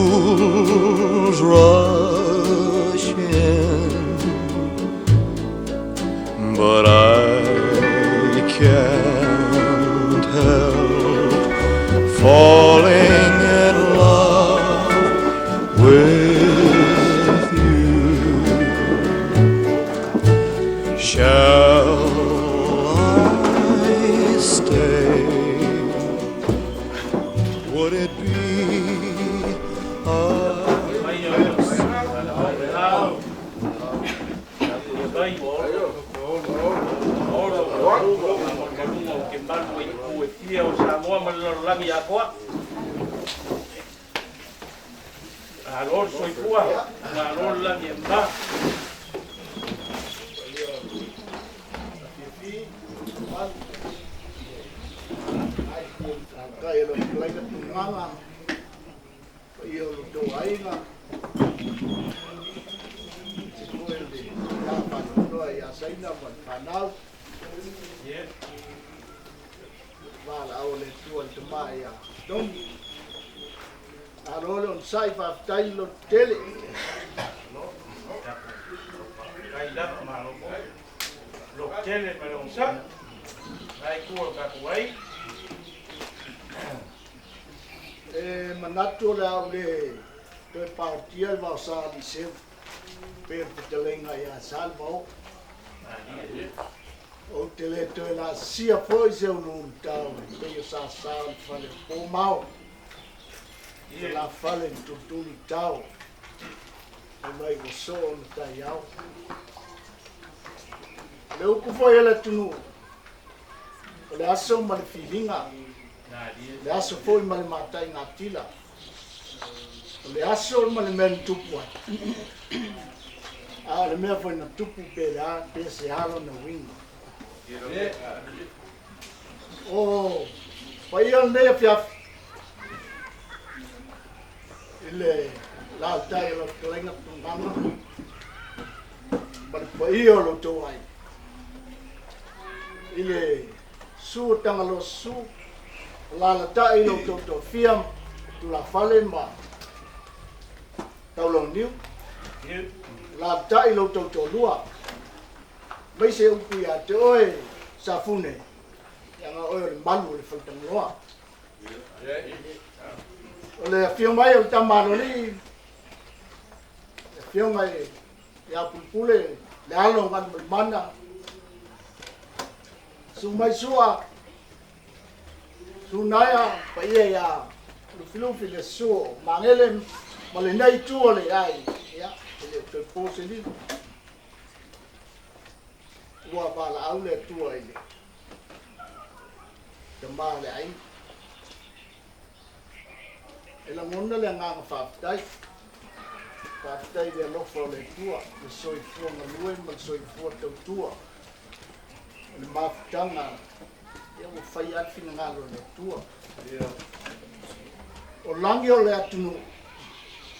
Fools rush in, but I can't help falling in love with you. Shall I stay? Would it be a Kai e lo fetalaiga Tugaga, paia o lo outou aiga, aemaise foi o le tina faanoanoa ia Saina ma le fanau. Valaau a le Atua i le tama ia Tony. Malo le onosai, faafetai le lototele. E manatu o le a ou le toe paotia le vaosa Liceu pei o le fetalaiga ia Salevao. Ou te le toe laasia foi se uluulutao e pei o sasa o le fale o Pomao. O la fale na tulutulu tao, fai mai ua soo ona taiao. O le upu foi a le atunuu, o le aso ma le filiga, o le aso foi ma le mataigatila, o le aso ma le mea na tupu ai. A o le mea foi na tupu pe le a, pe se a lona uiga. O paia o lenei afiafi, i le alaalatai o lau fetalaiga Tugaga ma le paia o lo outou aiga, i le susu o Tagaloa susu, alaalatai lo outou toafia tulafale ma Taulauniu, alaalatai lo outou toalua, aemaise upu ia te oe Safune, leaga oe o le malu o le Faletagaloa. O le afio mai o le tama aloalii, le afioga ia Pulepule, le alo o Galumalemana, susu mai Sua, susu Naea, paia ia Lufilufi, le susu o Magele ma lenei itu o le ai, ia, e le o toe po se lilo. Ua valaau le Atua i le tama o le aiga. E lagona le agaga faafetai. Faafetai i le alofa o le Atua, le soifua galue ma le soifua tautua. O le mafutaga, ia ua fai lava le finagalo o le Atua. O lagi o le atunuu,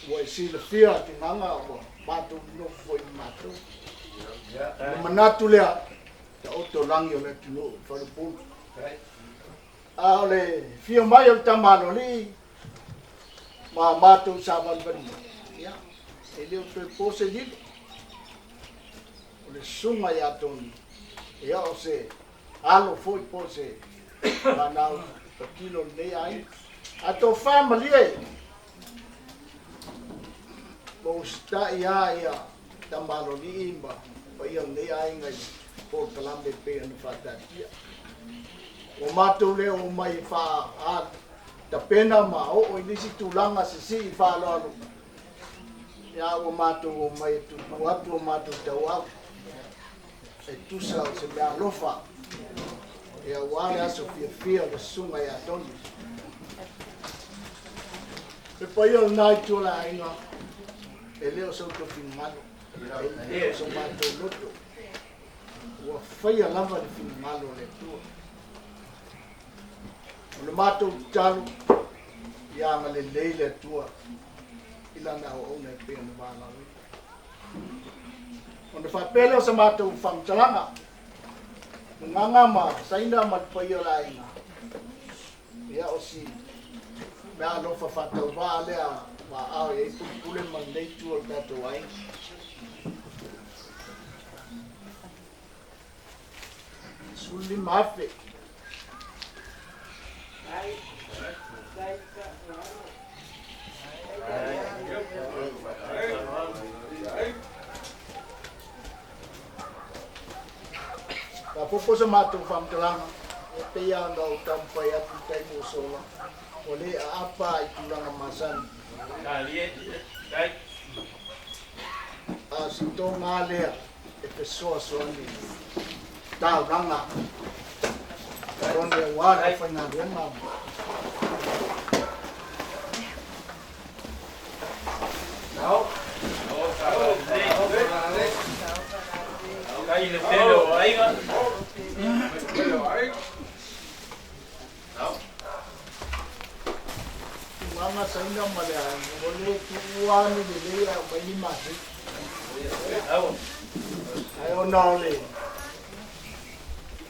ua e silafia Tugaga ua matou nonofo foi ma matou. Ona manatu lea, taoto lagi o le atunuu i Faleupolu. A o le fio mai o le tama aloalii ma matou savalivali mai, ia, e le o toe po se lilo. O le susuga ia Tony, ia o se alo foi po o se fanau patino o lenei aiga. A tofa malie, ua usitai lava ia tama aloalii ma paia o lenei aiga i le polokalame e pei ona faataatia. Ua matou le oo mai e faa-tapena ma oo i nisi tulaga sisii faaaloalo, ia ua matou omai e tuutuu atu o matou tauau e tusa o se meaalofa ia aua le aso fiafia o le susuga ia Tony. Le paia o lena itu o le aiga, e le o so outou finagalo, e le o so matou loto, ua faia lava le finagalo o le Atua. O le matou tatalo, ia agalelei le Atua i lana auauna e pei ona valaauina. Ona faapea lea o sa matou faamatalaga, Gagaga ma Saina ma le paia o le aiga, ia o si Meaalofa faatauvaa lea ua aao i ai pulepule ma lenei itu o le tatou aiga. 15,000. Faaopoopo sa matou faamatalaga, e pei lava ona ou taumafai atu i le taimi ua sola, ua le aapa i tulaga masani. A o si toga lea e fesoasoani i taulaga Tony aua le aufaigaluega. Tulaga saina ma le aiga, ua le tuua ni lelei ae aumai ni masegi. Ae ona o le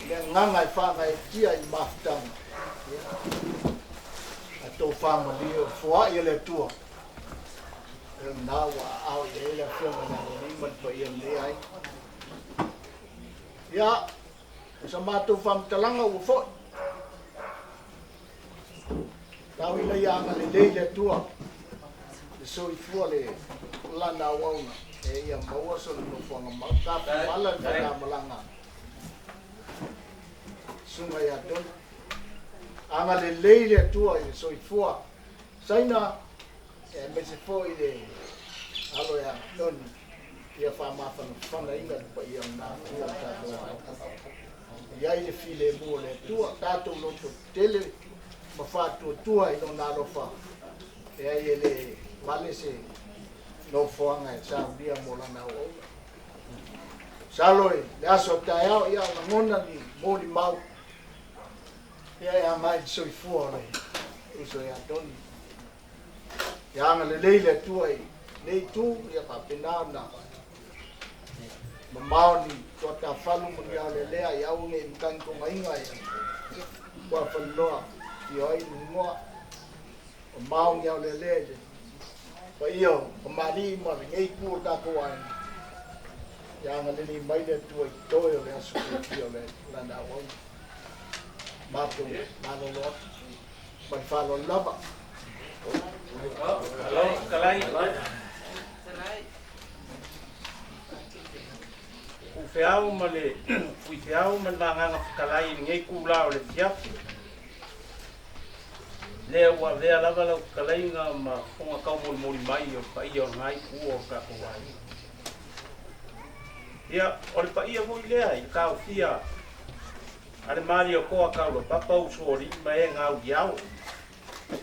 le agaga e faagaeetia i le mafutaga, ia, a tofamalie o le foai a le Atua, o lena ua aao i ai le Afioga i le Aloalii ma le paia o lenei aiga. Ia, o sa matou faamatalaga ua foi. Tau ina ia agalelei le Atua le soifua le lana auauna e ia maua sona nofoaga mau. Tafimala le faigamalaga susuga ia Tony. Agalelei le Atua i le soifua Saina aemaise foi le alo ia Tony ia faamafanafanaina le paia o lena itu o le tatou aiga. I ai le filemu o le Atua, tatou loto tele ma faatuatua i lona alofa, e ai e le vale se nofoaga e saunia mo lana auauna. Masalo i le aso o taeao, ia o lagona ni molimau, ia e agai i le soifua o le uso ia Tony. Ia agalelei le Atua i lenei itu, ia faapena ona mamao ni tuatafalu ma ni aolelea ia aua ne i matagitogaina ia tuafaleloa afio ai Lugoa, mamao ni aolelea i le paia o kamalii ma lenei itu o le tatou aiga. Ia agalelei mai le Atua i toe o le aso fiafia o le lana auauna. Matou malolo atu ma le faaaloalo lava. Feau ma le Fuifeau ma le Vagaga Fetalai i lenei itulā o le afiafi. Lea ua avea lava lau fetalaiga ma fofoga taumolimoli mai o le paia o lena itu o le tatou aiga. Ia, o le paia foi lea i le taofia a le Malietoa Taulapapa Usoalii ma e gauiao.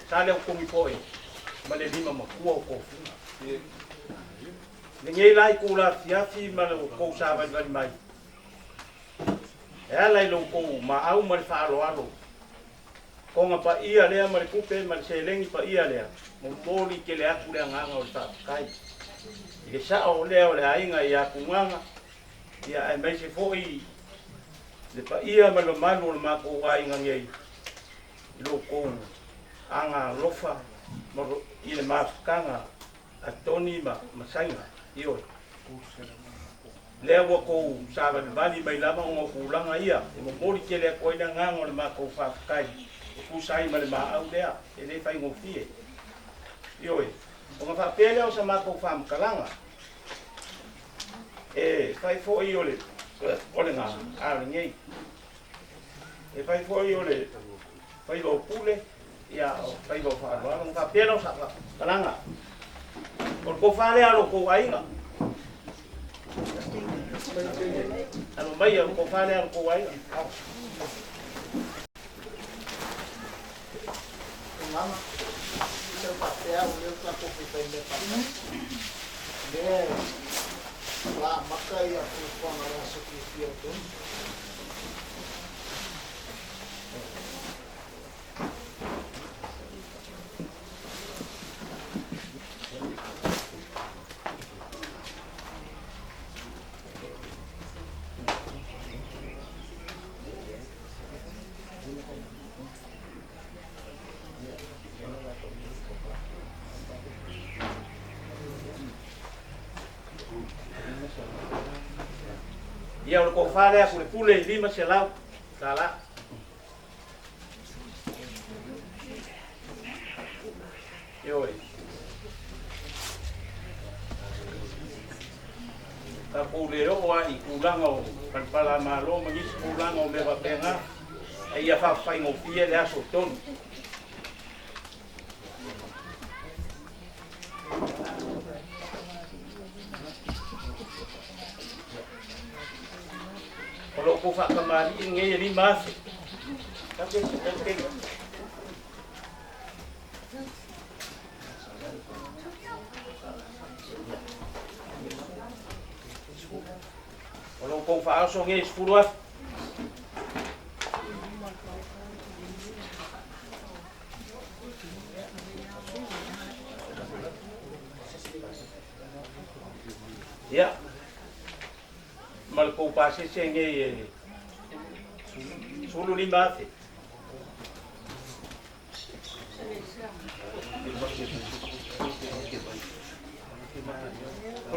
Sa le au poe ma le lima matua o tofiga. Lenei la itulā afiafi ma le tou savalivali mai. E ala i lo tou maau ma le faaaloalo. Toga paia lea ma le tupe ma le seleni paia lea, momoli tele atu le agaga o le faafetai. I le sao lea o le aiga ia Tugaga, ia aemaise foi le paia ma le mamalu o le matou aiga nei, i lo tou agalofa ma i le mafutaga a Tony ma Saina. Ioe. Lea ua tou savalivali mai lava ona o tulaga ia, e momoli tele atu ai le agaga o le matou faafetai, e tusa ai ma le maau lea, e le faigofie. Ioe. Ona faapea lea o sa matou faamatalaga, e fai foi o le gā, a o lenei. E fai foi o le faiva o pule, ia o faiva o faaaloalo. Ona faapea lea o sa faamatalaga. O le tofa lea a lo tou aiga. Alo mai o le tofa lea a lo tou aiga. Tulaga, sau faapea o lea ua tatou faifai mea faatasi. Lea ua amata ia fuafuaga o le aso fiafia o Tony. Ia o le tofa lea pulepule i $500 tala. Ioe. Tatou le oo lava i tulaga o palapala-a-Malo ma nisi tulaga o mea faapena, a ia faafaigofie le aso tonu. O lo outou faatamalii lenei e $5,000. O lo outou faaoso nei e $10,000. Ia, ma le tou pasese nei e $15,000.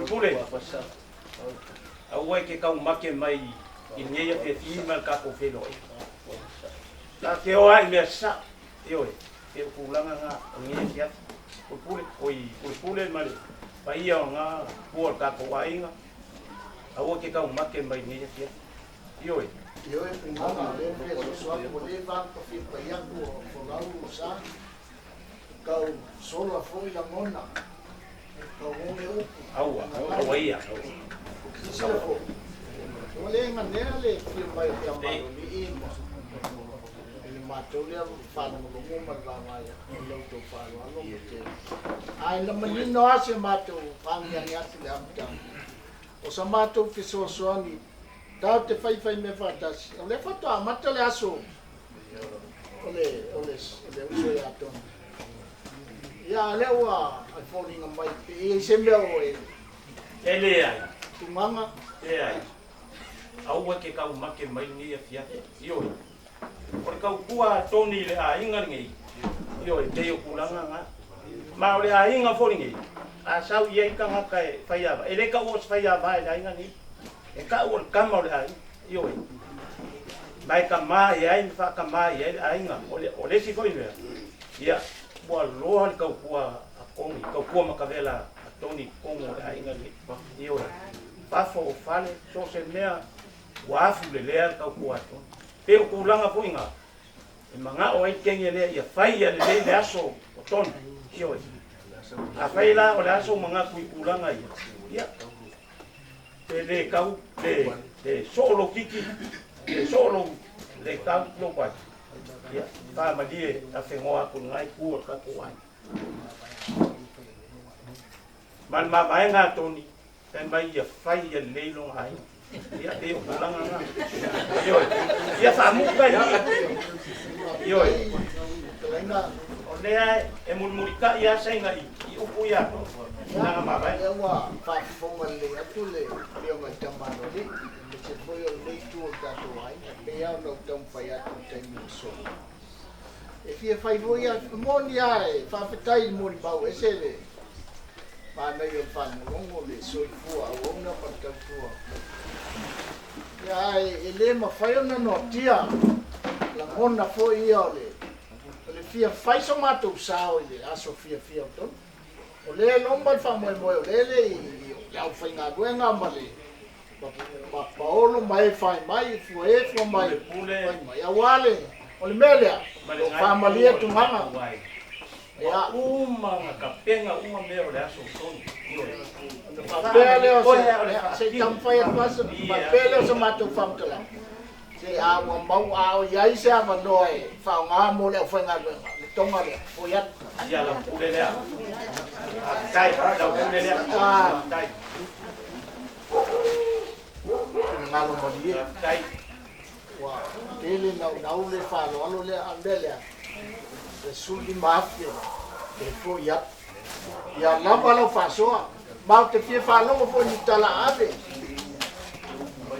Pule, aua e te taumate mai i lenei afiafi ma le tatou feiloaiga. Ta te o lava i mea sasao, ioe, pei o tulaga na o lenei afiafi. Pule, oi, pulepule ma le paia o na pua o le tatou aiga, aua te taumate mai i lenei afiafi. Ioe. Ioe, Punaga, o lea e fia soso atu, ua leva lava ona fia pai atu o folau o sa, tau sola foi lagona, tau oge upu. Aua, aua ia. Silasila foi, ua le ganea le fia mai o Tamalolii ma i le matou lea faalogologo ma le vaavaai atu i la outou faaaloalo ma tele. Ae na manino lava si a matou agiagi atu i le amataga, o sa matou fesoasoani tatou te faifai mea faatasi, o lea faatoa amata le aso o le, o le, o le uso ia Tony. Ia, a lea ua foliga mai pe i ai se mea o e E leai. Tugaga. Leai. Aua te taumate mai lenei afiafi. Ioe. O le tautua a Tony i le aiga lenei, ioe, pei o tulaga na. Ma o le aiga foi lenei, a sau i ai tagata e faiava, e le taua o se faiava i le aiga lenei. E tau o le tama o le aiga, ioe. Ma e tama i ai ma faatama i ai le aiga. O le, o le isi foi mea, ia, ua loa le tautua a Tony, tautua matavela a Tony i totonu o le aiga lenei. Ioe. Fafo o fale, so o se mea, ua afu lelea le tautua a Tony. Pei o tulaga foi na, e manao ai le teine lea ia fai ia lelei le aso o Tony. Ioe. Afai la o le aso manatu i tulaga ia, ia, pe le tau, le, le soo lou titi, le soo lou, le tau lou vai. Ia, faamalie afegoa atu i lena itu o le tatou aiga. Ma le mavaega a Tony, fai mai ia fai ia lelei lona aiga. Ia, pei o tulaga na. Ioe. Ia faamuta i i. Ioe. O lea e mulimulitai lava Saina i, i upu ia a Tony. Lana mavaega. Lea ua faafofoga lelei atu le Afioga i Tamalolii, aemaise foi o lenei itu o le tatou aiga, e pei lava ona ou taumafai atu i le taimi ua sola. E fia fai foi a, moni lava e faafetai i le molimau ese le manaia o le faalogologo, le soifua auauna ma le tautua. Ia, ae e le mafai ona noatia lagona foi ia o le, o le fia fai so matou sao i le aso fiafia o Tony. O lea e loma le faamoemoe o lea e le i le aufaigaluega ma le ma Paolo ma e fai mai, fua e fua mai, fai mai. Aua le, o le mea lea, o faamalie tugaga. Ua uma ona tapena uma mea o le aso tonu. Ona faapea lea o se, se i taumafai atu lava se, faapea lea o se matou faamatalaga, se a ua mau, a o i ai se avanoa e faaaoga mo le aufaigaluega, le toga lea, foi atu. Ia lau pule lea. Faafetai, lau pule lea. Faafetai. Finagalo malie. Faafetai. Ua tele naunau le faaaloalo lea, a o le mea lea, e $15,000 e foi atu. Ia lava lau faasoa. Ma ou te fia faalogo foi i ni tala ave.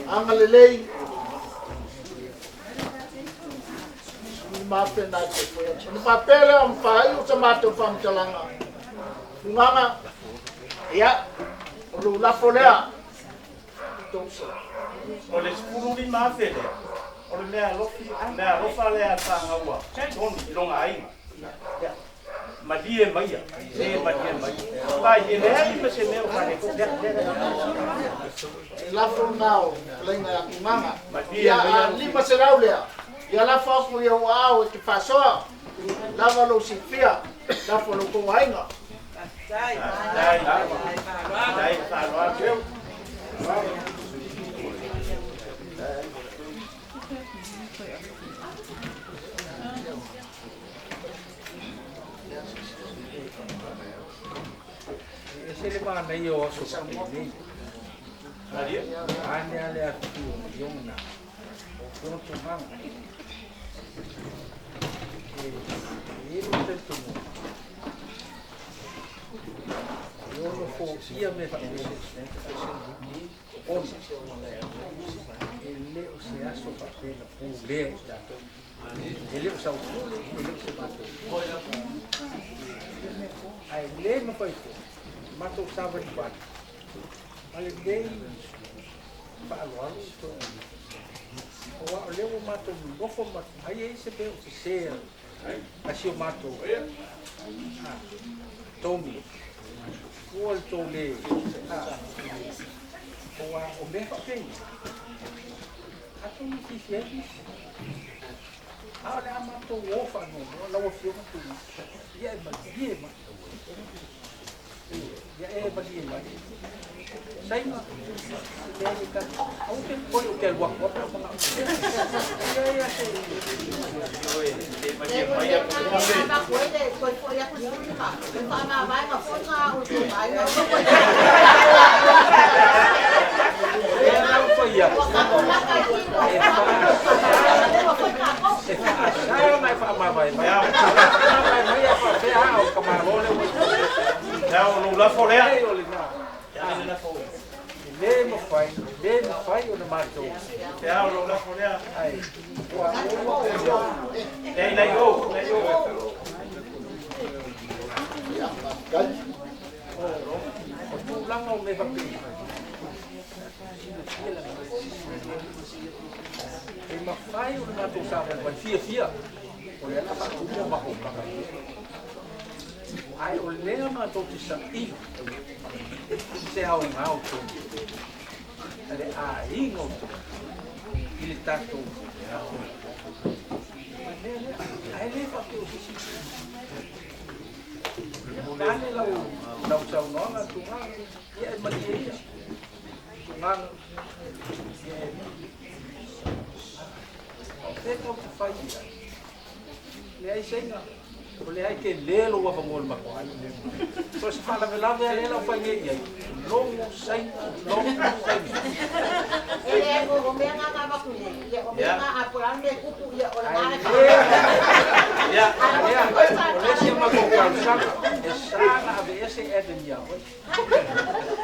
Agalelei. $15,000 na te foi atu. Ona faapea lea ona faaiu sa matou faamatalaga. Fugaga, ia, o lou lafo lea. Tou O le 15,000 lea, o le mea alofi, mea alofa lea a le fanau a Toni i lona aiga. Malie maia, se malie maia. Vai, e leai ma se mea o faaletonu. Lea, lea, lea. E lafo lena o fetalaiga ia Tugaga. Malie Ia, maia. a 500 lea, ia lafo aku i ou aao e te faasoa, lava lou silafia, lafo i lo outou aiga. Dai, dai, faaaloalo. E ese le manaia o aso faapenei. Malie. Ane ale afifio mai ona. O fioga Tugaga. E i ai lou talitonuga. E ono foia mea faapea ona e le o se aso faapea na pulea i tatou. E le o saupule, e le o se matou. Ae le mafai foi matou savalivali ma lenei faaaloalo i toeaiina. Aua o lea ua matou nonofo ma ai e i ai se mea o sesē a si o matou Tomi. Ua le tou le aua o mea faapei atonu e fiafia ai nisi. A o le a matou o faanoanoa lau Afioga Tugaga, ia e malie mai. Ia e malie mai. Saina, leai le tatou. Aua te popole ou te alu atu lava pe a ou manao. Ia ia se. Lea la ua fai atu, e faasa, e faasa ona e faamavae mai. Faamavae mai a faapea a o ka Malo lea ua i E ao lou lafo lea. Ai o lena. E le mafai, e le mafai ona matou. E ao lou lafo lea. Ai, ua Lei lei o, lei o. Ia, faafetai. O tulaga o mea faapena, silafia lava. E mafai ona matou savalivali fiafia, o lea o le a faatumu a matou taga. Ae o lea matou te saili se aoga o tonu a le aiga o tonu i le tatou atunuu. O le mea lea, ae le faapea o se isi. Ia, ane lau, lau saunoaga Tugaga, ia e malie ia. Tugaga, ia e O fea tatou te fai i ai? Leai Saina, o lea e tele lou avanoa i le matou aiga. So o se faalavelave lava lea la ua fai nei i ai, logo Saina, logo Saina. E leai, o mea na na avatu nei, ia, o mea na a po o le a le mea e tupu, ia, o lena le Ia, Lea, o le isi a matou talosaga, e sa ona aveese Adam ia oe.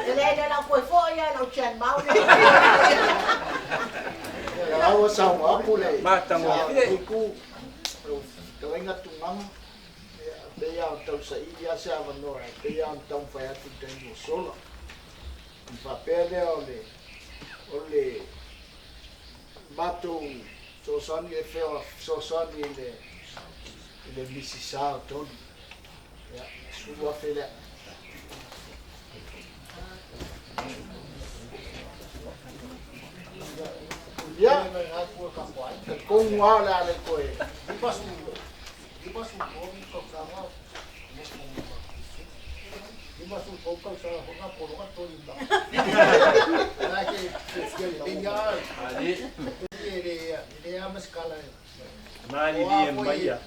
E leai, le lau toe foi lava, lau Chan Mao lea. Ia la ua saunoa atu le Matagofie. Itu lau fetalaiga Tugaga, ia, pei lava ona tau saili lava se avanoa, pei lava ona taumafai atu i le taimi ua sola. Ona faapea lea o le, o le matou fesoasoani e fesoasoani i le, i le Misisa o Tony. Ia, 10,000 lea. Ia, talitonu lava o le a le toe. Malilie maia,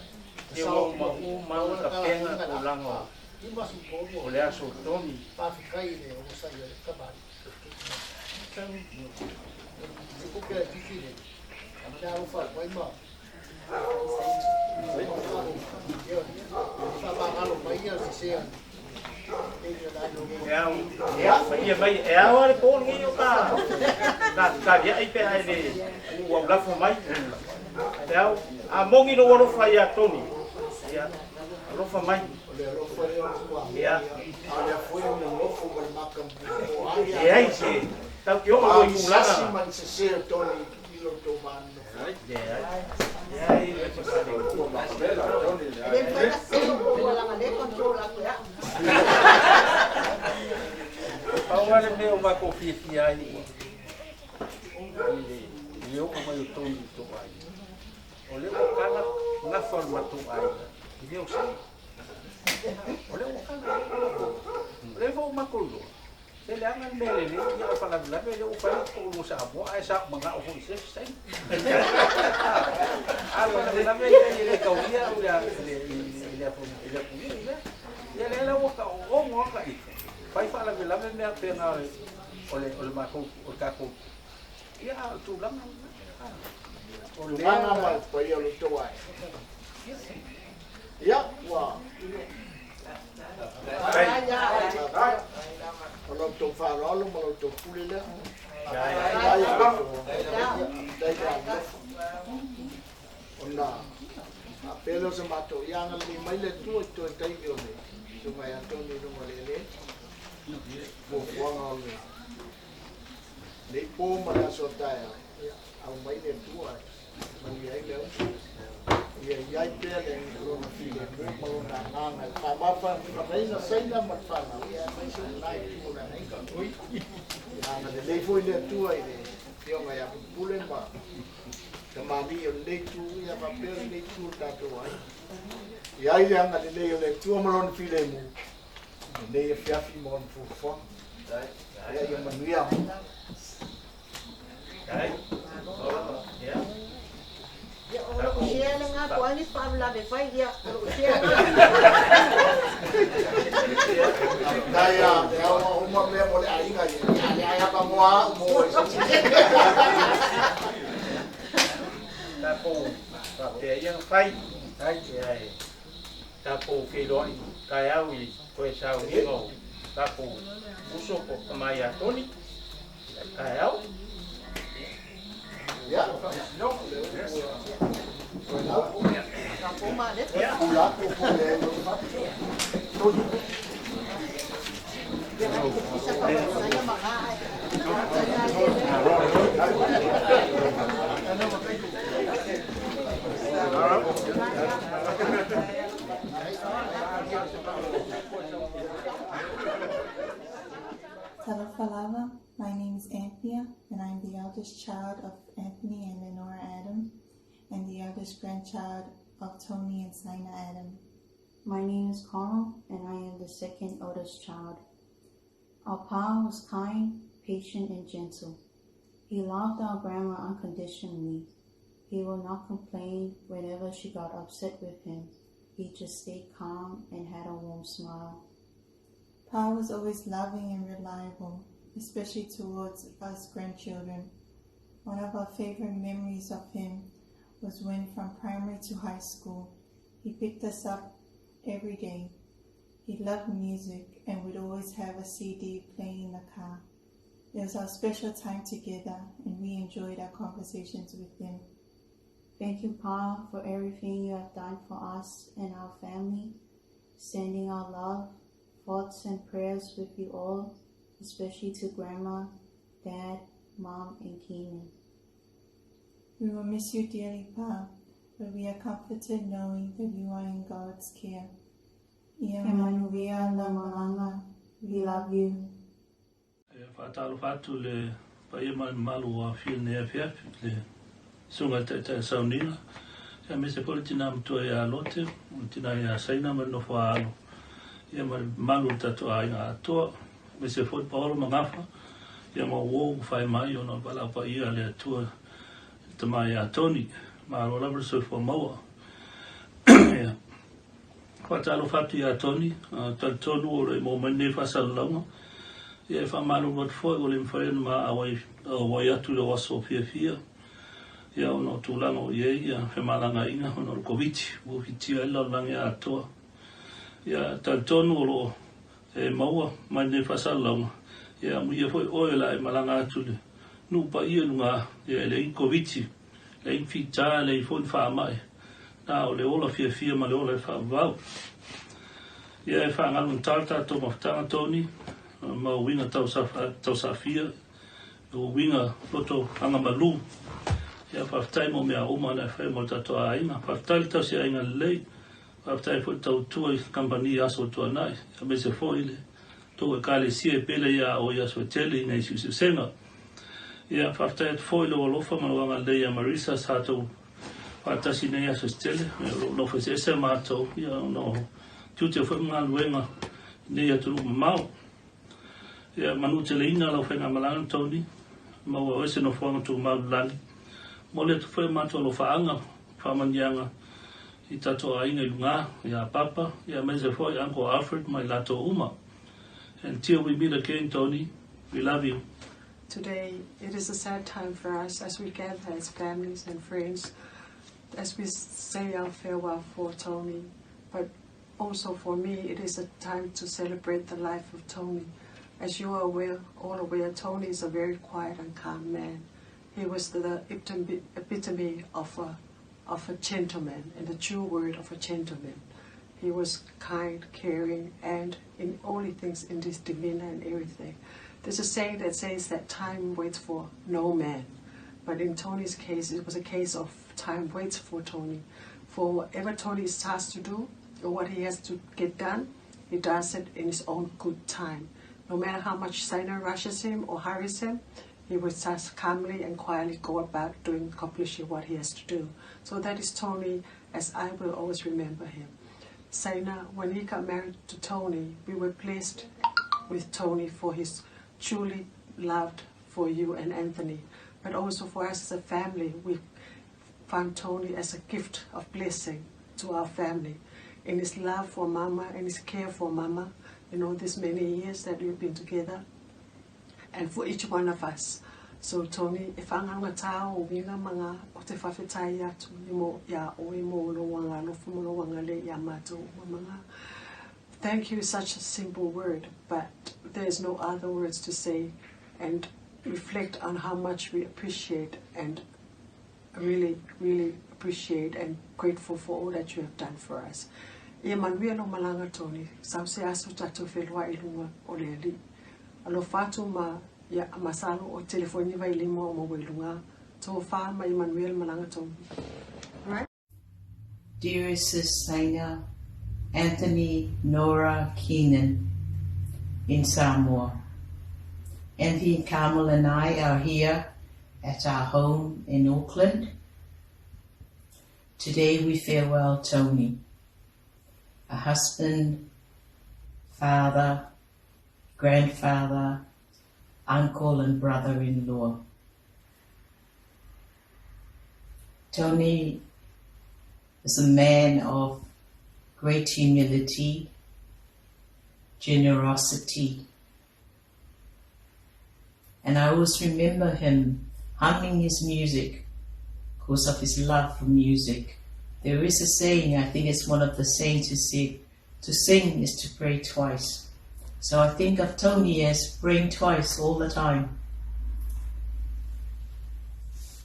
e ua uma uma ona tapena tulaga o le aso Toni. E ao, malie mai, e ao lava le po lenei o ta ta taliai pe a e le ua ou lafo mai. E ao, a moni lou alofa ia Toni, ia, alofa mai. O le alofa lea o le tuaoi, Ia. a o lea foi o nonofo ma le maka o Leai se. Tatou te oo loa i tulaga Sasi na. ma le sesē o Toni i lo outou va nonofo. Leai, leai, e leai se faaletonu. E le mafai ona selo po ua laga le control atu e a'u. Pau lava le mea ua matou fiafia ai ua i le i le oo mai o Toni i tou aiga, o lea ua tala gafa o le matou aiga i mea o saina. O lea ua tala, o lea foi ua matou iloa, se leaga le mea lelei, ia o le faalavelave o lea ua fai lou toalua Samoa ae sa ou manao foi i se isi saina. A o le faalavelave e le taulia au i le i le atunuu lea. Ia lea la ua oogo lava ita, fai faalavelave mea faapena o le o le matou o le tatou ia a o le tulaga lena. O lea Tulaga ma le paia o lo outou aiga. Ia, ua o la outou faaaloalo ma la outou pule lea. Faafetai i lo outou faafetai le alolofa. Ona faapea lea o se matou, ia agalelei mai le Atua i toe taimi o le susuga ia Toni i luga o le eleele. Fuafuaga o lenei po ma le aso a taeao, ia aumai le Atua e manuia ai le uso. Ia i ai pea le lona filemu ma lona agaga e faamafanafanaina Saina ma le fanau, ia aemaise o lena itu o le aiga. Ia agalelei foi le Atua i le afioga ia Pule ma tamalii o lenei itu, ia faapea lenei itu o le tatou aiga. I ai le agalelei o le Atua ma lona filemu, lenei afiafi ma ona fuafuaga. Ia ia manuia. Ia. Ia, o lou share lena po o a nisi faalavelave e fai, ia, o lou share lena. Dai a le aua uma mea mo le aiga ia. Le ai apa moa au mo e se. Tatou faapea ia ona fai, ia e tatou feiloai taeao i toe sauniga o tatou uso po o tama ia Toni taeao. Ia. Ia. Pula atu po le Talofa lava, my name is Anthea, and I'm the eldest child of Anthony and Lenora Adam, and the eldest grandchild of Tony and Sina Adam. My name is Carl, and I am the second oldest child. Our pa was kind, patient, and gentle. He loved our grandma unconditionally. He would not complain whenever she got upset with him. He just stayed calm and had a warm smile. Pa was always loving and reliable, especially towards us grandchildren. One of our favorite memories of him was when from primary to high school, he picked us up every day. He loved music and would always have a CD playing in the car. It was our special time together and we enjoyed our conversations with him. Thank you, Pa, for everything you have done for us and our family, sending our love, thoughts, and prayers with you all, especially to Grandma, Dad, Mom, and Keenan. We will miss you dearly, Pa, but we are comforted knowing that you are in God's care. Ia manuia lau malaga, we love you. E faatalofa atu i le paia ma le mamalu ua aofia i lenei afiafi, le Susuga i le Taitai o Sauniga, aemaise foi le tina matua ia Lote, le tina ia Saina ma le nofo a alo, ia ma le mamalu o le tatou aiga atoa, aemaise foi Paolo ma Gafa, ia ma uo ua fai mai ona o le valaau paia a le Atua i le tama ia Toni. Malo lava le soifua maua. Ia. Faatalofa atu ia Toni, talitonu o lo o maua mai lenei faasalalauga. Ia e faamalulu atu foi ua le mafai ona ma auai atu i lou aso fiafia ia ona o tulaga o i ai ia femalagaaiga ona o le Koviti ua fitia ai le lalolagi atoa. Ia talitonu o lo o e maua mai lenei faasalalauga, ia amuia foi oe o le a e malaga atu i le nuu paia i luga ia e leai ni Koviti, leai ni fita, leai foi ni faamai, na o le ola fiafia ma le ola e faavavau. Ia e faagalu gatā le tatou mafutaga Tony ma uiga tausaafia. Lou uiga loto agamalu. Ia faafetai mo mea uma na e fai mo le tatou aiga. Faafetai le tausiaiga lelei. Faafetai foi le tautua i kamupani i aso o tuanai, aemaise foi le tou Ekalesia e pele ia oe i aso e tele ina i siusiusega. Ia faafetai atu foi i lou alofa ma lou agalelei ia Marisa sa tou faatasi nei aso se tele, ia o lo o nofo eseese matou, ia ona o tiute foi ma galuega i nei atunuu mamao. Ia manuteleina lau faigamalaga Tony, maua oe se nofoaga tumau i le lagi. Momoli atu foi a matou alofaaga, faamanuiaga i tatou aiga i luga, ia Papa, ia aemaise foi Uncle Alfred ma i latou uma. Until we meet again Tony, we love you. Today, it is a sad time for us as we gather as families and friends as we say our farewell for Tony. But also for me, it is a time to celebrate the life of Tony. As you are aware, all aware, Tony is a very quiet and calm man. He was the epitome of a, of a gentleman, and the true word of a gentleman. He was kind, caring, and in all things in his demeanor and everything. There's a saying that says that time waits for no man. But in Tony's case, it was a case of time waits for Tony. For whatever Tony is tasked to do, or what he has to get done, he does it in his own good time. No matter how much Saina rushes him or hurries him, he would just calmly and quietly go about doing accomplishing what he has to do. So that is Tony, as I will always remember him. Saina, when he got married to Tony, we were pleased with Tony for his truly loved for you and Anthony, but also for us as a family, we found Tony as a gift of blessing to our family. In his love for Mama and his care for Mama, in all these many years that we've been together, and for each one of us. So Tony, e whangangatā o winga manga o te whawhetai atu i mo ia oe mo lo wanga alofa mo lo wanga le ia mātou manga. Thank you is such a simple word, but there's no other words to say and reflect on how much we appreciate and really, really appreciate and grateful for all that you have done for us. Ia manuia lo malanga Tony, sau se aso tatou whenua i lunga o le ali. Alofa atu ma ia masalo o telefoni vai lima o maua i luga. Tofa ma ia manuia le malaga Tony. Right? Dearest Sis Saina, Anthony, Nora, Keenan in Samoa. Anthony, Carmel and I are here at our home in Auckland. Today we farewell Tony, a husband, father, grandfather, uncle and brother-in-law. Tony is a man of great humility, generosity, and I always remember him humming his music because of his love for music. There is a saying, I think it's one of the saints who said, to sing is to pray twice. So I think of Tony as praying twice all the time.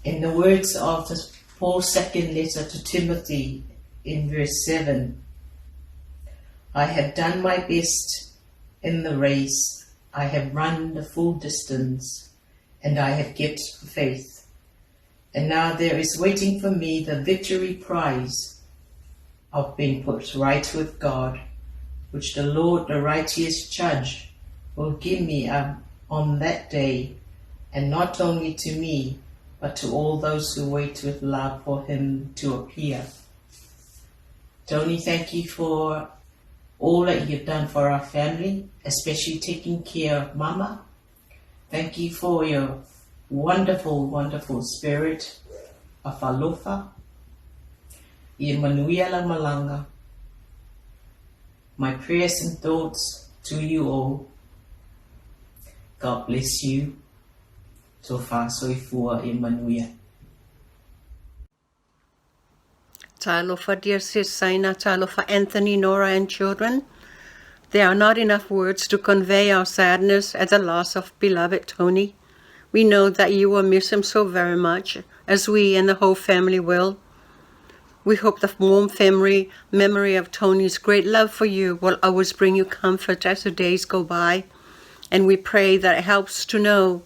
In the words of the Paul's second letter to Timothy in verse 7, I have done my best in the race, I have run the full distance, and I have kept the faith. And now there is waiting for me the victory prize of being put right with God, which the Lord, the righteous judge, will give me on that day, and not only to me, but to all those who wait with love for him to appear. Tony, thank you for all that you've done for our family, especially taking care of Mama. Thank you for your wonderful, wonderful spirit of alofa. Ia manuia lau malaga. My prayers and thoughts to you all. God bless you. Tofa soifua ia manuia. Talofa, dear sis Saina, talofa, Anthony, Nora, and children. There are not enough words to convey our sadness at the loss of beloved Tony. We know that you will miss him so very much, as we and the whole family will. We hope the warm family memory of Tony's great love for you will always bring you comfort as the days go by. And we pray that it helps to know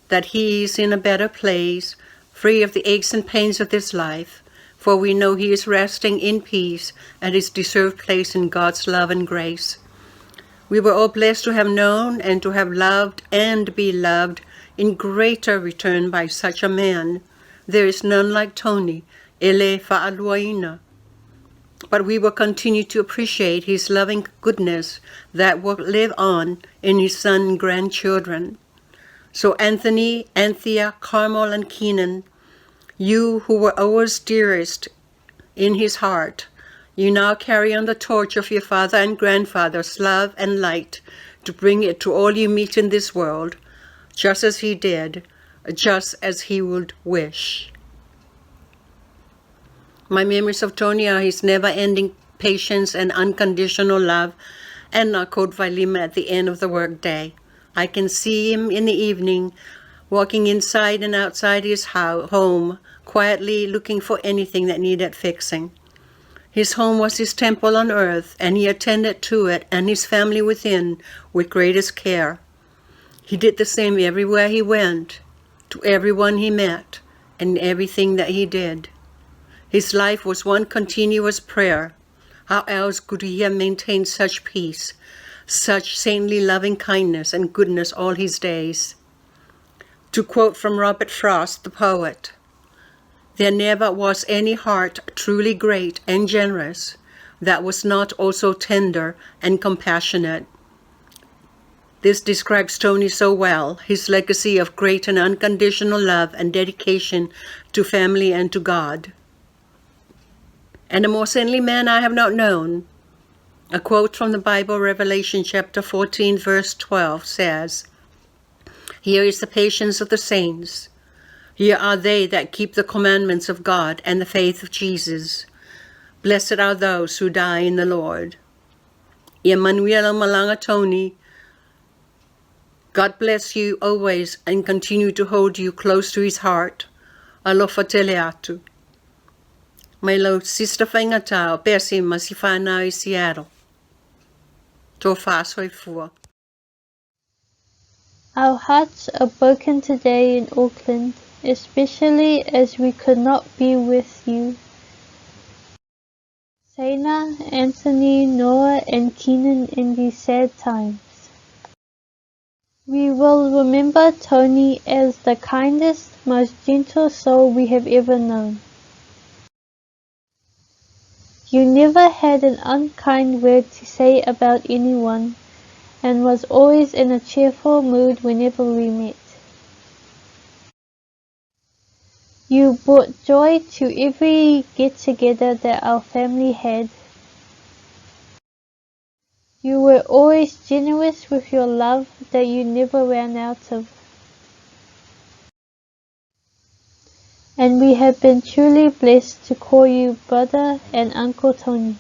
that he is in a better place, free of the aches and pains of this life, for we know he is resting in peace at his deserved place in God's love and grace. We were all blessed to have known and to have loved and be loved in greater return by such a man. There is none like Tony, ele fa'aluaina. But we will continue to appreciate his loving goodness that will live on in his son and grandchildren. So Anthony, Anthea, Carmel, and Keenan, you who were always dearest in his heart, you now carry on the torch of your father and grandfather's love and light to bring it to all you meet in this world, just as he did, just as he would wish. My memories of Tony are his never-ending patience and unconditional love, and Nakot Vailima at the end of the workday. I can see him in the evening, walking inside and outside his home, quietly looking for anything that needed fixing. His home was his temple on earth, and he attended to it and his family within with greatest care. He did the same everywhere he went, to everyone he met, and everything that he did. His life was one continuous prayer. How else could he have maintained such peace, such saintly loving kindness and goodness all his days? To quote from Robert Frost, the poet, there never was any heart truly great and generous that was not also tender and compassionate. This describes Tony so well, his legacy of great and unconditional love and dedication to family and to God. And a more saintly man I have not known. A quote from the Bible, Revelation chapter 14, verse 12 says, Here is the patience of the saints. Here are they that keep the commandments of God and the faith of Jesus. Blessed are those who die in the Lord. Emanuela Malanga Tony, God bless you always and continue to hold you close to his heart. Alofa tele atu. Mai lau sister whaingatā o Percy Masifana i Seattle. Tō whāsoifua. Our hearts are broken today in Auckland, especially as we could not be with you. Saina, Anthony, Noah, and Keenan in these sad times. We will remember Tony as the kindest, most gentle soul we have ever known. You never had an unkind word to say about anyone and was always in a cheerful mood whenever we met. You brought joy to every get-together that our family had. You were always generous with your love that you never ran out of. And we have been truly blessed to call you brother and Uncle Tony.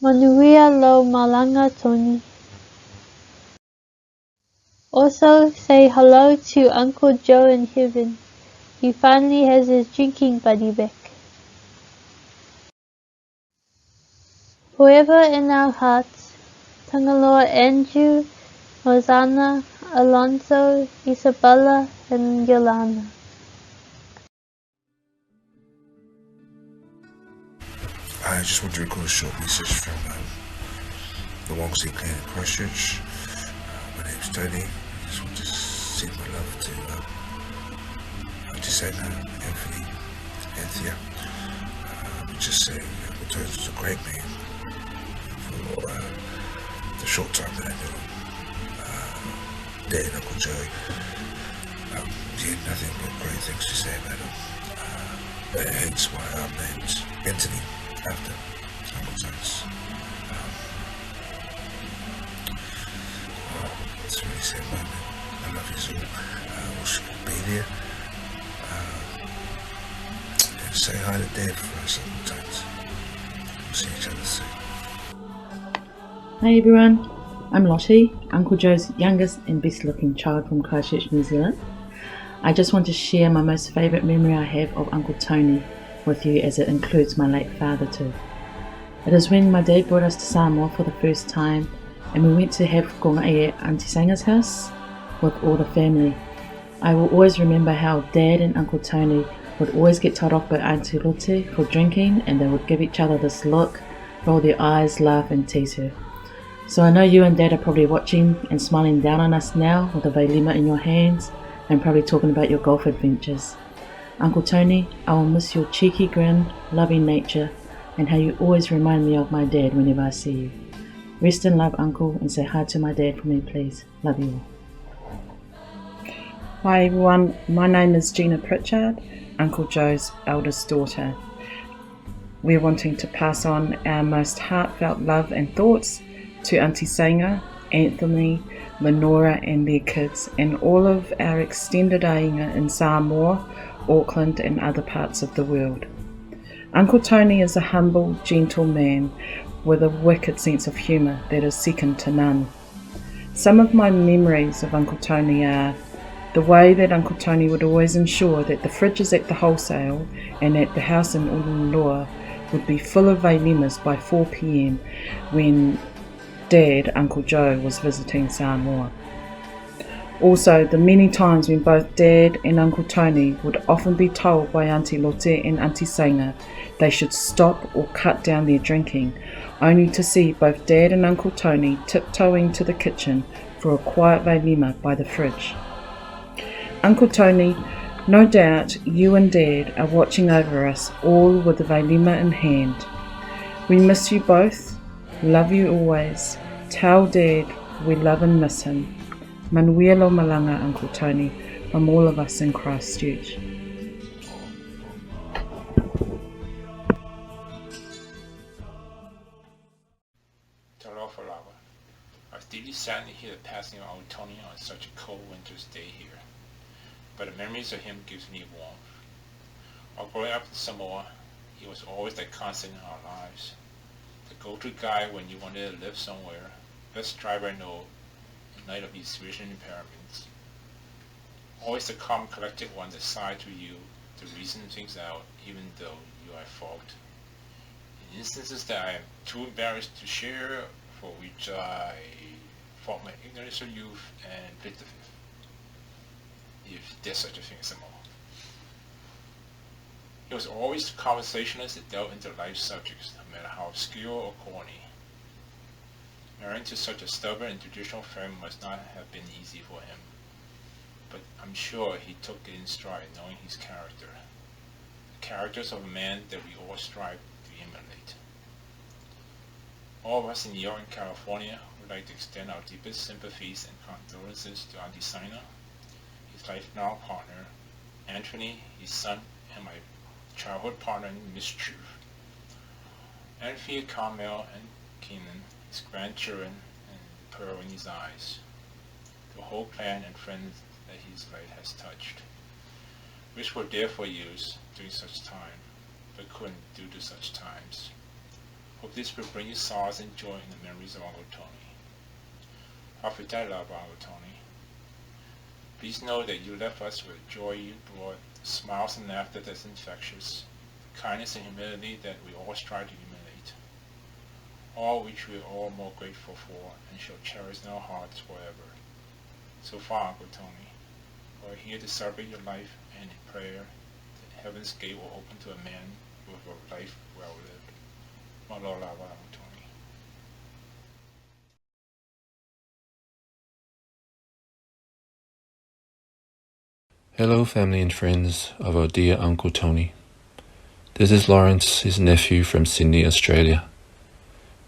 Manuia lo malanga Tony. Also say hello to Uncle Joe in heaven. He finally has his drinking buddy back. Forever in our hearts, Tangaloa Andrew, Rosanna, Alonso, Isabella, and Yolana. I just want to record a short message from um, the Wongsi clan in Christchurch. Uh, my name's Tony. I just want to send my love to um, Auntie Anthony, Anthea. Um, just say Uncle Tony's was a great man for uh, the short time that I knew him. Uh, Dad and Uncle Joe. Um, he had nothing but great things to say about him. Uh, hence why I'm named Anthony after Uncle Tones. Um, oh, it's a really sad moment. I love you all. I wish I could be there. Uh, and say hi to Dad for us Uncle Tones. We'll see each other soon. Hi everyone, I'm Lottie, Uncle Joe's youngest and best looking child from Christchurch, New Zealand. I just want to share my most favourite memory I have of Uncle Tony with you as it includes my late father too. It is when my dad brought us to Samoa for the first time and we went to have konga'i at Auntie Sanga's house. with all the family. I will always remember how Dad and Uncle Tony would always get told off by Auntie Lotte for drinking, and they would give each other this look, roll their eyes, laugh, and tease her. So I know you and Dad are probably watching and smiling down on us now with a vailima in your hands and probably talking about your golf adventures. Uncle Tony, I will miss your cheeky grin, loving nature, and how you always remind me of my dad whenever I see you. Rest in love, Uncle, and say hi to my dad for me, please. Love you all. Hi everyone, my name is Gina Pritchard, Uncle Joe's eldest daughter. We're wanting to pass on our most heartfelt love and thoughts to Auntie Sainga, Anthony, Lenora and their kids, and all of our extended ainga in Samoa, Auckland and other parts of the world. Uncle Tony is a humble, gentle man with a wicked sense of humour that is second to none. Some of my memories of Uncle Tony are the way that Uncle Tony would always ensure that the fridges at the wholesale and at the house in Ulunloa would be full of vailimas by 4 p.m. when Dad, Uncle Joe, was visiting Samoa. Also, the many times when both Dad and Uncle Tony would often be told by Auntie Lotte and Auntie Sainga they should stop or cut down their drinking, only to see both Dad and Uncle Tony tiptoeing to the kitchen for a quiet vailima by the fridge. Uncle Tony, no doubt you and Dad are watching over us all with the vailima in hand. We miss you both, love you always. Tell Dad we love and miss him. Manuelo Malanga, Uncle Tony, from all of us in Christchurch. Talofa lava. I was deeply saddened to hear the passing of old Tony on such a cold winter's day here. But the memories of him gives me warmth. While growing up in Samoa, he was always that constant in our lives. The go-to guy when you wanted to live somewhere, best driver I know in light of his vision impairments. Always the calm, collected one that sides with you to reason things out, even though you are at fault. In instances that I am too embarrassed to share, for which I fought my ignorance of youth and plead the fifth, if there's such a thing as a law. He was always the conversationalist that delved into life subjects, no matter how obscure or corny. Marrying to such a stubborn and traditional family must not have been easy for him, but I'm sure he took it in stride, knowing his character. The characters of a man that we all strive to emulate. All of us in New York and California would like to extend our deepest sympathies and condolences to Auntie Sina, his lifelong partner, Anthony, his son, and my childhood partner in mischief, Anthea, Carmel, and Keenan, his grandchildren, and the pearl in his eyes, the whole clan and friends that his life has touched, which were there for use during such time, but couldn't due to such times. Hope this will bring you solace and joy in the memories of Uncle Tony. Hafetala, Uncle Tony. Please know that you left us with joy you brought, smiles and laughter that's infectious, kindness and humility that we all strive to emulate, all which we are all more grateful for and shall cherish in our hearts forever. So far, Uncle Tony, we are here to celebrate your life and in prayer that heaven's gate will open to a man with a life well lived. Malo lava, Uncle Tony. Hello, family and friends of our dear Uncle Tony. This is Lawrence, his nephew from Sydney, Australia.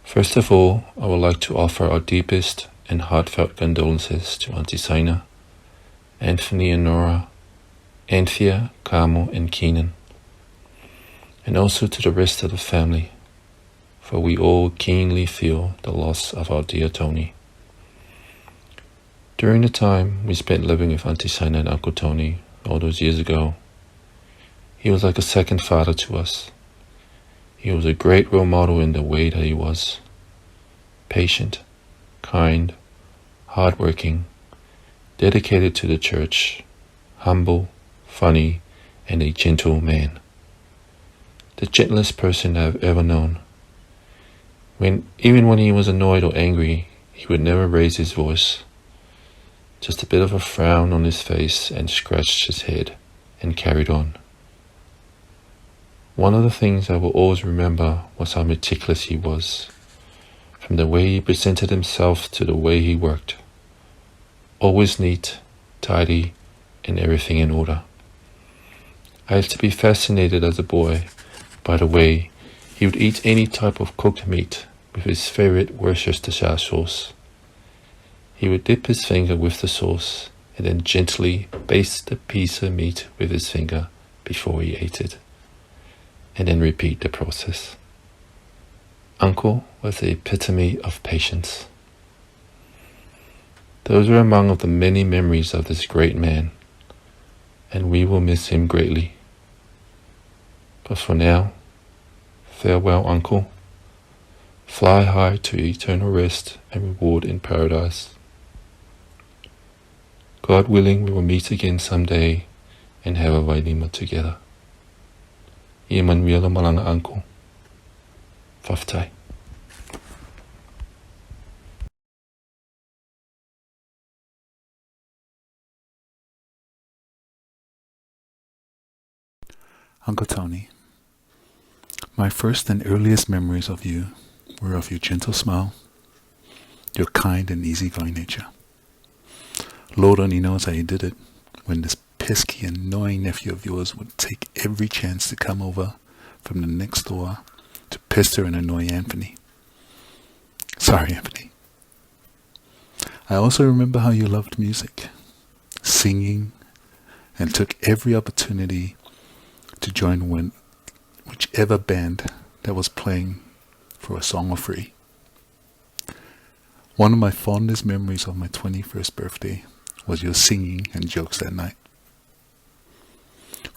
First of all, I would like to offer our deepest and heartfelt condolences to Auntie Sina, Anthony and Nora, Anthea, Carmel, and Keenan, and also to the rest of the family, for we all keenly feel the loss of our dear Tony. During the time we spent living with Auntie Sina and Uncle Tony all those years ago, he was like a second father to us. He was a great role model in the way that he was patient, kind, hardworking, dedicated to the church, humble, funny, and a gentle man. The gentlest person I've ever known. When even when he was annoyed or angry, he would never raise his voice. Just a bit of a frown on his face and scratched his head and carried on. One of the things I will always remember was how meticulous he was, from the way he presented himself to the way he worked. Always neat, tidy, and everything in order. I used to be fascinated as a boy by the way he would eat any type of cooked meat with his favorite Worcestershire sauce. He would dip his finger with the sauce and then gently baste the piece of meat with his finger before he ate it, and then repeat the process. Uncle was the epitome of patience. Those were among of the many memories of this great man, and we will miss him greatly. But for now, farewell, Uncle. Fly high to eternal rest and reward in paradise. God willing, we will meet again someday and have a vailima together. Ia manuia lo malaga, Uncle. Faafetai. Uncle Tony, my first and earliest memories of you were of your gentle smile, your kind and easygoing nature. Lord only knows how you did it when this pesky, annoying nephew of yours would take every chance to come over from the next door to pester and annoy Anthony. Sorry, Anthony. I also remember how you loved music, singing, and took every opportunity to join when, whichever band that was playing for a song or three. One of my fondest memories of my 21st birthday was your singing and jokes that night.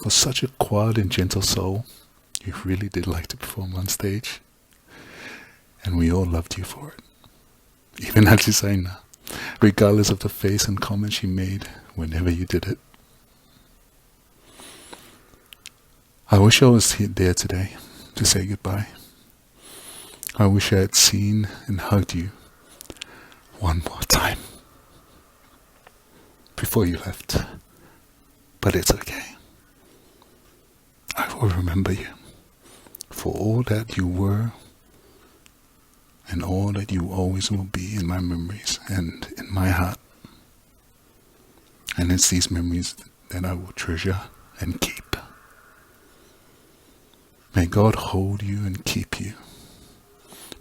For such a quiet and gentle soul, you really did like to perform on stage. And we all loved you for it. Even Auntie Saina, regardless of the face and comments she made whenever you did it. I wish I was there today to say goodbye. I wish I had seen and hugged you one more time before you left. But it's okay. I will remember you for all that you were and all that you always will be in my memories and in my heart. And it's these memories that I will treasure and keep. May God hold you and keep you.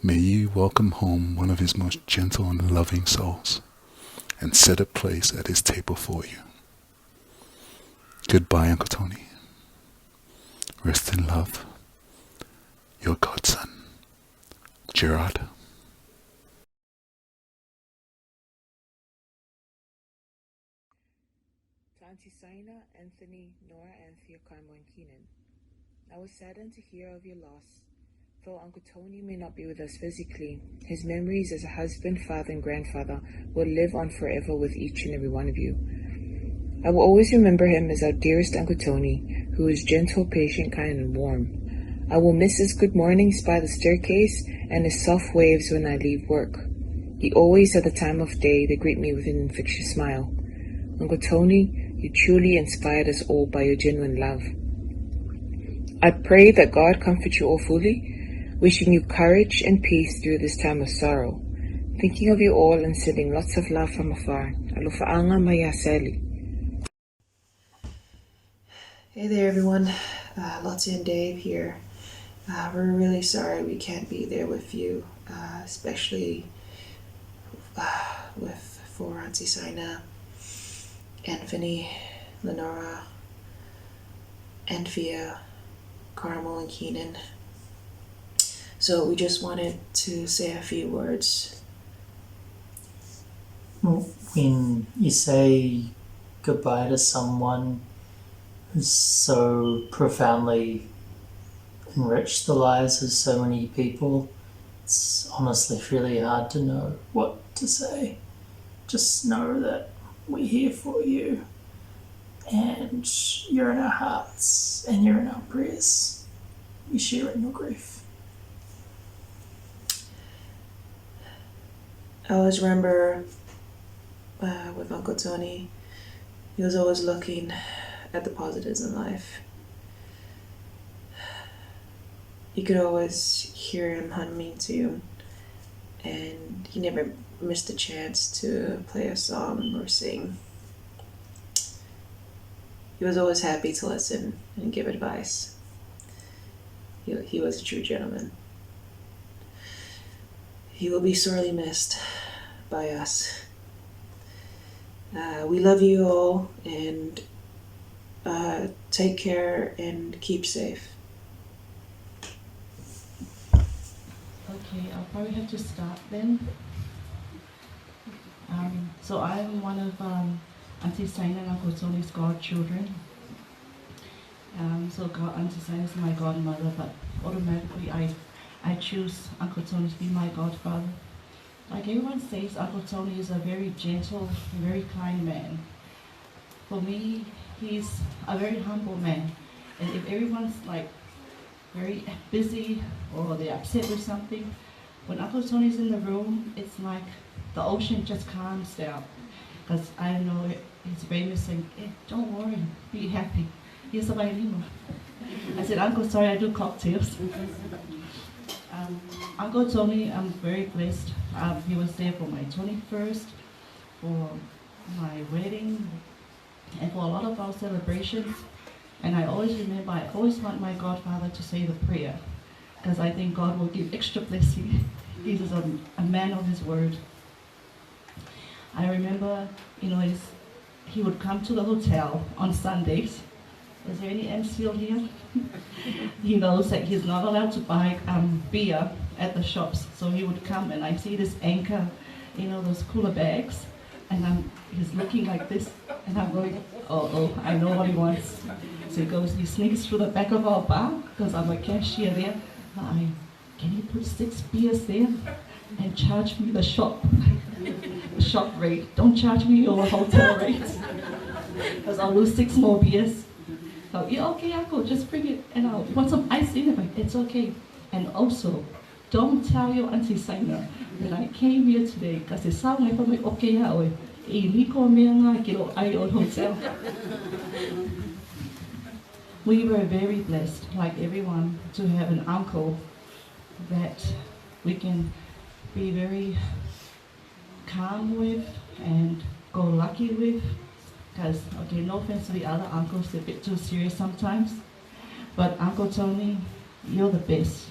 May you welcome home one of his most gentle and loving souls and set a place at his table for you. Goodbye, Uncle Tony. Rest in love. Your godson, Gerard. To Auntie Saina, Anthony, Nora, Anthea, Carmo, and Keenan. I was saddened to hear of your loss. Though Uncle Tony may not be with us physically, his memories as a husband, father, and grandfather will live on forever with each and every one of you. I will always remember him as our dearest Uncle Tony, who was gentle, patient, kind, and warm. I will miss his good mornings by the staircase and his soft waves when I leave work. He always had the time of day to greet me with an infectious smile. Uncle Tony, you truly inspired us all by your genuine love. I pray that God comfort you all fully, wishing you courage and peace through this time of sorrow. Thinking of you all and sending lots of love from afar. Alofaanga mai Sally. Hey there, everyone. Lottie and Dave here. We're really sorry we can't be there with you, especially with for Auntie Sina, Anthony, Lenora, Anthea, Carmel, and Keenan. So we just wanted to say a few words. When you say goodbye to someone who's so profoundly enriched the lives of so many people, it's honestly really hard to know what to say. Just know that we're here for you and you're in our hearts and you're in our prayers. We share in your grief. I always remember with Uncle Tony. He was always looking at the positives in life. You could always hear him humming to, and he never missed a chance to play a song or sing. He was always happy to listen and give advice. He was a true gentleman. He will be sorely missed by us. We love you all, and take care and keep safe. Okay, I'll probably have to start then. So I'm one of Auntie Saina and Uncle Tony's godchildren. So God, Auntie Saina is my godmother, but automatically I choose Uncle Tony to be my godfather. Like everyone says, Uncle Tony is a very gentle, very kind man. For me, he's a very humble man. And if everyone's like very busy or they're upset with something, when Uncle Tony's in the room, it's like the ocean just calms down. Because I know he's famous saying, hey, don't worry, be happy. Here's a lima. I said, Uncle, sorry, I do cocktails. Uncle Tony, I'm very blessed. He was there for my 21st, for my wedding, and for a lot of our celebrations. And I always remember, I always want my godfather to say the prayer, because I think God will give extra blessing. He is a man of his word. I remember, you know, he would come to the hotel on Sundays. Is there any MCO here? He knows that he's not allowed to buy beer at the shops, so he would come and I see this anchor, you know, those cooler bags, and he's looking like this, and I'm going, oh, I know what he wants. So he goes, he sneaks through the back of our bar, because I'm a cashier there. Can you put 6 beers there and charge me the shop, the shop rate? Don't charge me your hotel rate, because I'll lose 6 more beers. So, yeah, okay, Uncle, just bring it, and I'll want some ice in it. But it's okay. And also, don't tell your Auntie Saina that I came here today, because it sounds like I'm okay, hotel. We were very blessed, like everyone, to have an uncle that we can be very calm with and go lucky with. Because, okay, no offense to the other uncles, they're a bit too serious sometimes. But Uncle Tony, you're the best.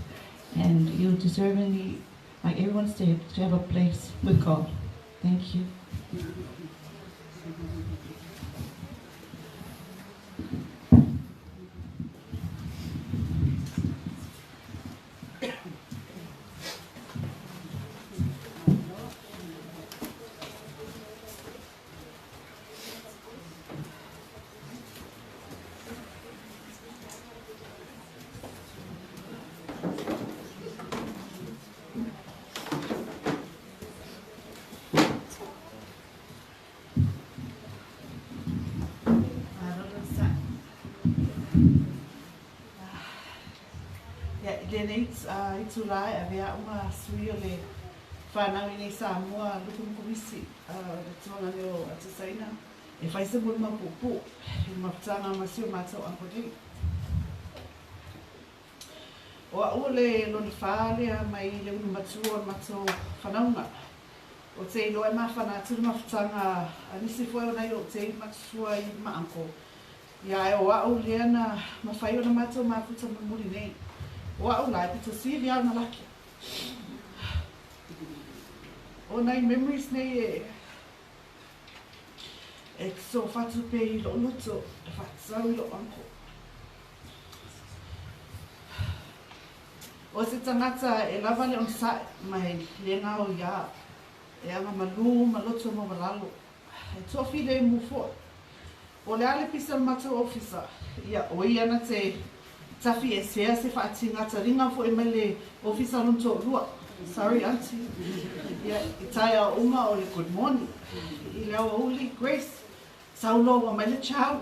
And you deservingly, like everyone said, to have a place with God. Thank you. Lenei itulai a vea uma sui o le whanau i nei Samoa luku mukumisi le tuanga leo atisaina e whaise mo ma pupu e maputanga masio mātou anko nei. O a o le lona whaalea mai le unu matua o mātou whanaunga. O te iloa e mawhana atu le mafutanga a nisi foe o nei o te matua i maanko. Ia e o a o lea na mawhai o na mātou mafuta mamuri nei. O au lai pito sili au na laki. O nei memories nei e so whatu pe i lo loto, e whatsau i lo anko. O se tangata e lava le onsae mai le ngao ia, e anga malu, maloto mo malalo. E tofi le mufo. O le ale pisa matou officer, ia o ia na te tafi e sea se whaatinga ta ringa fo e mele officer runto rua. Sorry, auntie. Ia, i taia uma o le good morning. I leo uli, Grace, saulo wa mele chau.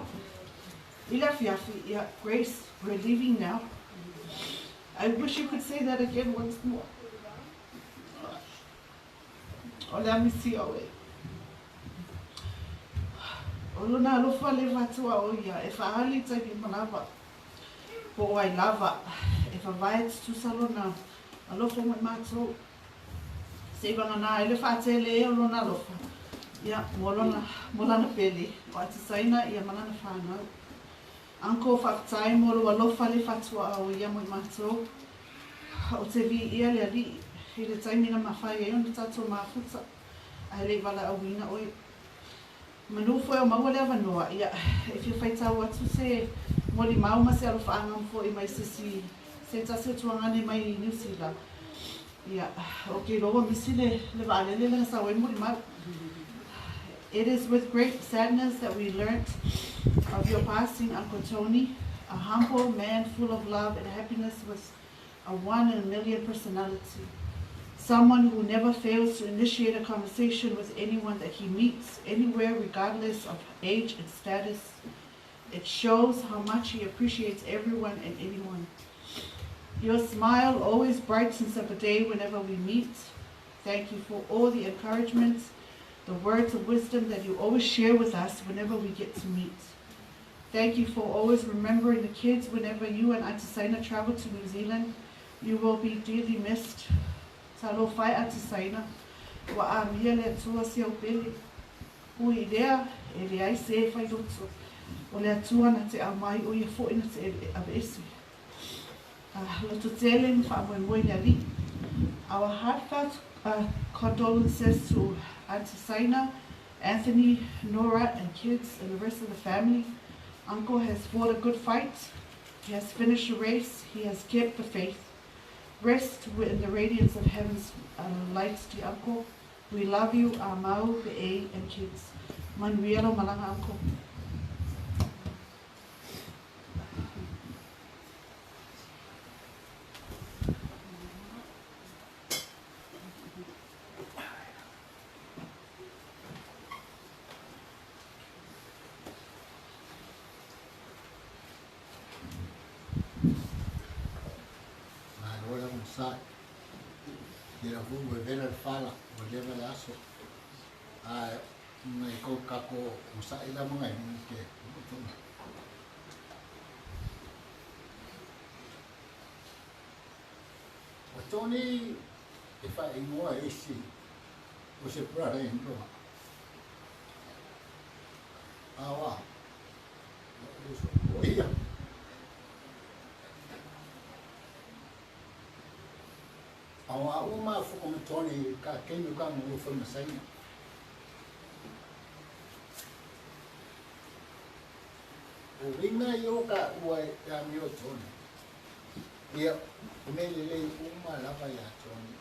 I le afi, ia, Grace, we're leaving now. I wish you could say that again once more. O le amisi oe. O lona alofa le fa'atua'o ia e fa'aali i taimi uma lava po o ai lava e vavae tutusa lona alofa mo i matou. Se'i vaganā ai le fa'atele o lona alofa ia mo lona mo lana pele o atisaina ia ma lana fanau. Uncle fa'afetai mo lou alofa le fa'atua'o ia mo i matou. O te vi'ia le Ali'i i le taimi na mafai ai ona tatou mafuta ae le'i vala'auina oe. Manu fo'i o maua le avanoa, ia, e fia faitau atu se molimau ma se alofa'aga fo'i mai sesi se tasi o tuagane mai Niu Sila. Ia, o ke iloa ua misi le, le va'alele lea na sau ai le molimau. It is with great sadness that we learnt of your passing, Uncle Tony, a humble man full of love and happiness with a one in a million personality. Someone who never fails to initiate a conversation with anyone that he meets, anywhere, regardless of age and status. It shows how much he appreciates everyone and anyone. Your smile always brightens up a day whenever we meet. Thank you for all the encouragement, the words of wisdom that you always share with us whenever we get to meet. Thank you for always remembering the kids whenever you and Auntie Saina travel to New Zealand. You will be dearly missed. Talofa e Auntie Saina, ua amia le Atua si au pele. Ui i lea, e leai se e fai loto. O le Atua na te aumai, o ia fo'i na te aveese. Loto tele ma fa'amoemoe i le Alii. Our heartfelt condolences to Auntie Saina, Anthony, Nora and kids and the rest of the family. Uncle has fought a good fight. He has finished the race. He has kept the faith. Rest in the radiance of heaven's light, dear uncle. We love you, Amau, Be'e, and kids. Manuia lou malaga, uncle. Malo le onosai. Ia foi ua vela le fala, ua leva le aso. Ae nai kou kako onosai la ma ngai ke tonga. O Tony e whaingoa isi o se brother in law. Awa. O ia. Awa uma fo o Tony ka kenu ka mo fo masaina. O winga i o ka ua e mio Tony. Ia, o me le lei uma lava ia Tony.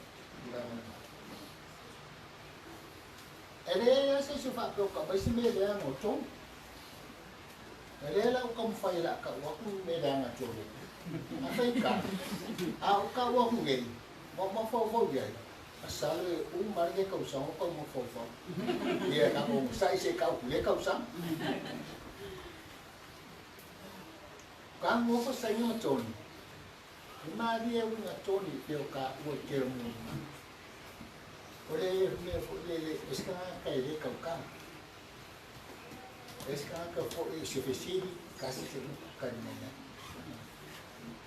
E le ia se se whapeo ka pai se me lea ngō Tony. E le la o ka mwhai la ka waku me lea ngā Tony. A whai ka, a o ka waku ngei, ma ma fau fau ia. A salo e u mare ke kausang o ka ma fau fau. Ia ka o sai se ka u le kausang. Ka ngō fa sai ngā Tony. E maari e unga Tony peo ka ua kero mo. O le mea fo le le eskanga ka e le kaukanga. Eskanga ka fo e se fesiri kasi se ka nena.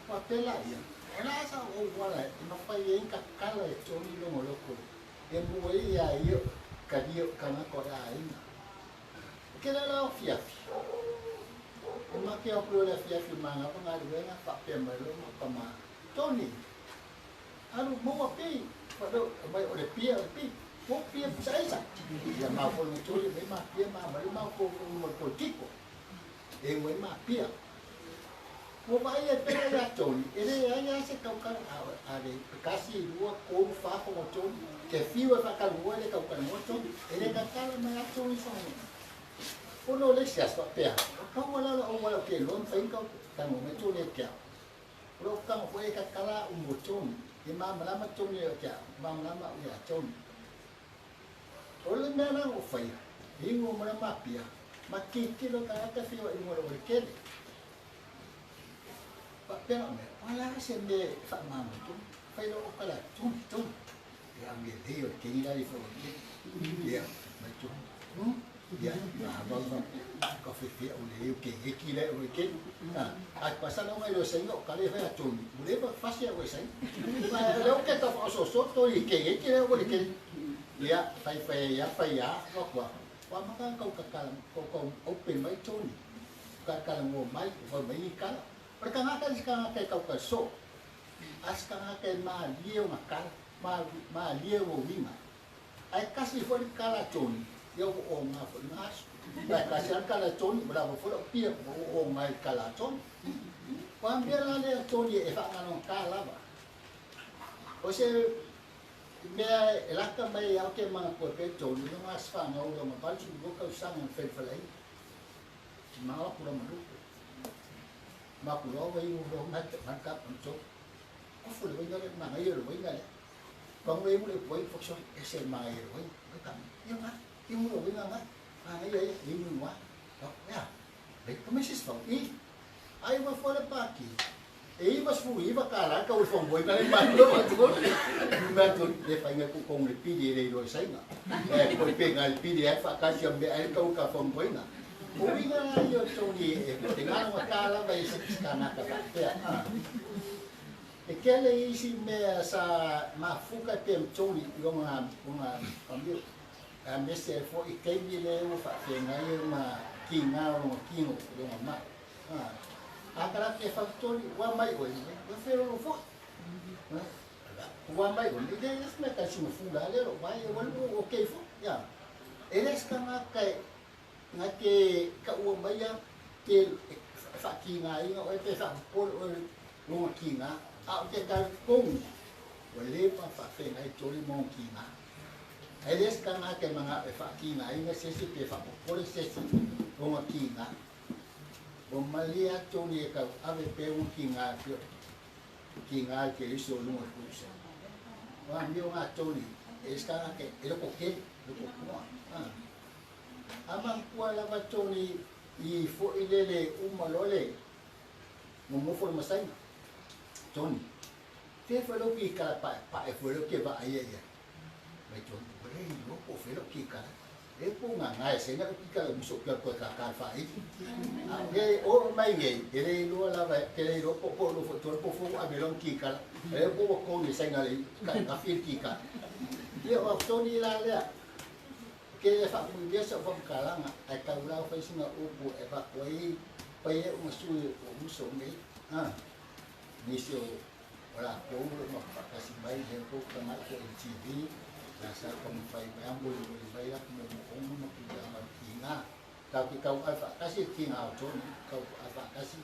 Pa pela ia. O la sa o wala e mawhai e inka kala e Tony longo loko. E mua e ia ia ka rio ka ngā kore a inga. Ke la la o fiafi. E make o kuro le fiafi manga pa ngā ruenga whapea mai lo ma pa ma. Tony, alu mua pi, whado, mai o le pia, o le pi, mo pia pisa. Ia mau fo le toli, mai ma pia ma ma ma ko mo ko tiko. E ngoi ma pia. Mo vai e pera ia Tony, e le ai a se kau ka a le kasi rua ko fa ko mo Tony, ke fiu e whakalua le kau ka mo Tony, e le kakala mai a Tony fa mo. Ono le se aspa pea. O ka wala la o wala ke lon fain ka tango me Tony e kia. O ka mo e ka kala o mo Tony. E ma malama Tony e kia. Ma malama o ia Tony. O le mea la o whaia. Ingo mo la mapia. Ma ki kilo ka ata whio i mo le kele. Pa pera me. Wala se me wha mama tu. Whai lo o kala Tony Tony. E a me leo ke ni la i wha o ke. Ia mai Tony. Ia, ma ka fe o le ke heki le o ke. A pasa no mai lo sengo ka le fa toni. Mure pa fasi o sen. Ma le o ke ta fa so so to i ke heki le o le ke. Ia, fai fai ia fai ia wa kwa. Wa ma ka ka ka ka ka open mai toni. Ka ka mo mai wa mai ka. Por ka nga ka ka ka ka ka so. As ka nga ka ma lie o ka ma ma lie o winga. Ai kasi fo le kala toni. Ia o ngā fo ngā aso. Ai kasi al kala toni, wala fo fo pia o ngā i kala toni. Wa mea la lea toni e whaanganon ka lava. O se mea e laka mai au ke mga koe pe toni, no ngā swa ngā ura ma balsu go kau sanga whenwhalai. Mga kura malupe. Ma kura wa i uro ngā te maka panto. Kofu le wainga le, mga ia le wainga le. Kong wei mule poi fokso e se mga ia le wainga. Ia ngā. Imu winga nga nga ia imu wa ya le komesis fa i ai wa fo le paki e i was fu i va kala ka u fo boy ka le ma lo to ma to le fa nga ku kong le pidi le ro sai nga e ko pe nga le pidi e fa ka si me ai ka u ka fo boy nga o winga yo to ni e te nga wa kala va i se ka na ka fa e ke le isi me sa ma fuka te mtoni yo nga nga pambio a mese fo i keimi le o fa fe ngai ma ki ngā o ki ngo o ngā ma. A kara ke faktori wa mai o ni wa fe ro fo. Wa mai o ni le es me ka si fu la le ro mai o o o ke fo. Ya. Eres ka ngā kai ngā ke ka ua mai ya ke fa ki ngā inga o te fa pol o lo ki ngā a o te ka kong. O le pa fa fe ngai tori mo ki ngā. Eres ka ngā ke mga e whakinga inga sesi pe whakopore sesi o ngā ki ngā. O malia tōni e kau ave pe o ki ngā pio ki ngā ke riso lunga kusa. Wā mio ngā tōni eres ka ngā ke e loko ke, loko kua. Ama kua lava tōni i fo i lele umalole mo fo le masaina. Tōni. Te whalo ki kala pa pa e fo ke va ai ai. Mai tōni. Ei, o felo ki kala. E po ngā ngai se ngā ki kala muso kia koe ka ka whai. A e o mai ngai, e le lua lava, ke le lo po po lo fo tol po fo a melon ki kala. E po po ko ni se ngā le ka ka fil ki kala. Ia o toni la lea. Ke le fa mu dia sa fa kala nga ai ka ula fa singa o po e va o i pa e o su o muso ngai. Ha. Ni se o ora ko lo ma fa ka si mai le ko ka mai ko TV. Sa kong fai mai ambo le mai la mo mo mo ki ya ma ki nga ka ki ka alfa kasi ki nga to ni ka alfa kasi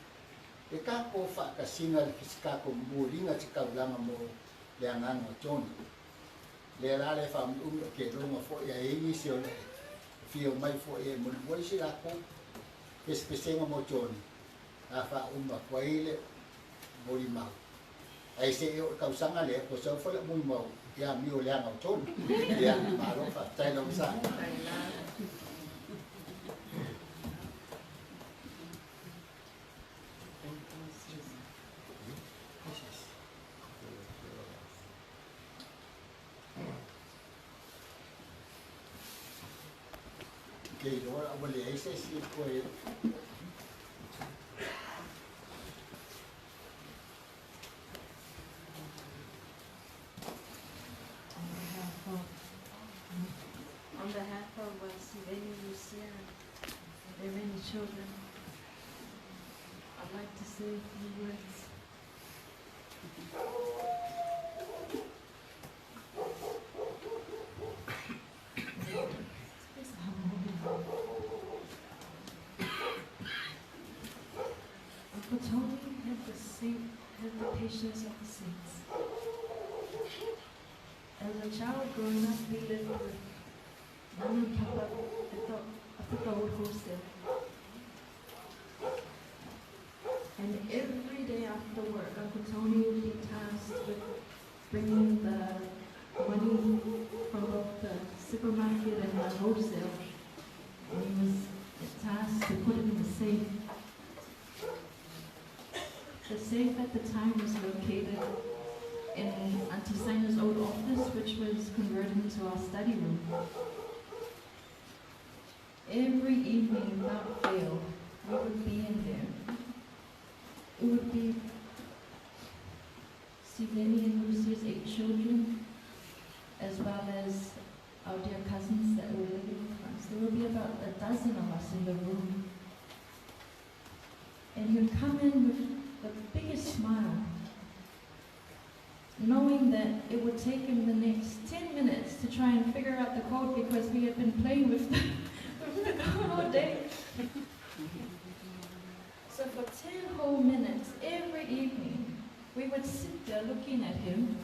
e ka ko fa ka singa le ka ko mo linga ti ka la mo le nga no to ni le la le fa ke lo mo fo ya e ni se o le fi o mai fo e mo mo si la ko ke se mo to ni a fa ma ko ile mo li ma ai se o ka usanga le ko so fo le mo mo ia mi o leanga o tonu. Ia, malo faafetai lau sa. Ke iloa ua leai se isi koe On behalf of Siveni Lucia and their many children, I'd like to say a few words. Uncle Tony had the patience of the saints. As a child growing up, we lived with Mama and Papa at the old wholesale. And every day after work, Uncle Tony would be tasked with bringing the money from both the supermarket and the wholesale. And he was tasked to put it in the safe. The safe at the time was located in Auntie Saina's old office, which was converted into our study room. Every evening, without fail, we would be in there. It would be Steveni and Lucia's 8 children, as well as our dear cousins that were living with us. There would be about a dozen of us in the room. And he would come in with the biggest smile, knowing that it would take him the next 10 minutes to try and figure out the code because we had been playing with the, with the code all day. So for 10 whole minutes every evening, we would sit there looking at him,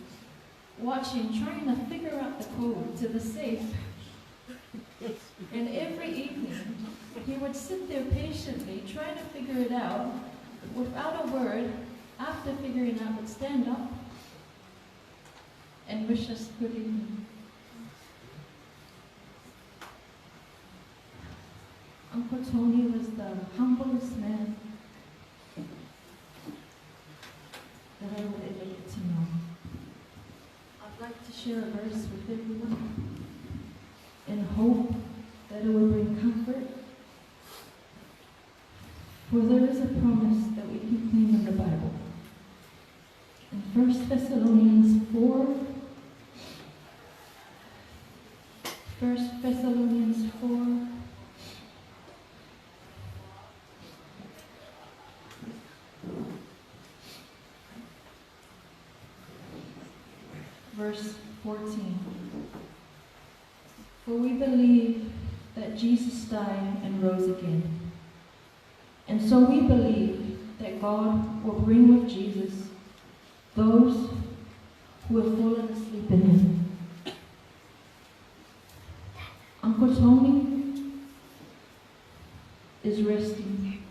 watching, trying to figure out the code to the safe. And every evening, he would sit there patiently, trying to figure it out, without a word. After figuring out, would stand up and wish us good evening. Uncle Tony was the humblest man that I would ever get to know. I'd like to share a verse with everyone in hope that it will bring comfort. For there is a promise that we can claim in the Bible. In 1 Thessalonians 4, 1 Thessalonians 4, verse 14. For we believe that Jesus died and rose again. And so we believe that God will bring with Jesus those who have fallen asleep in him. Uncle Tony is resting,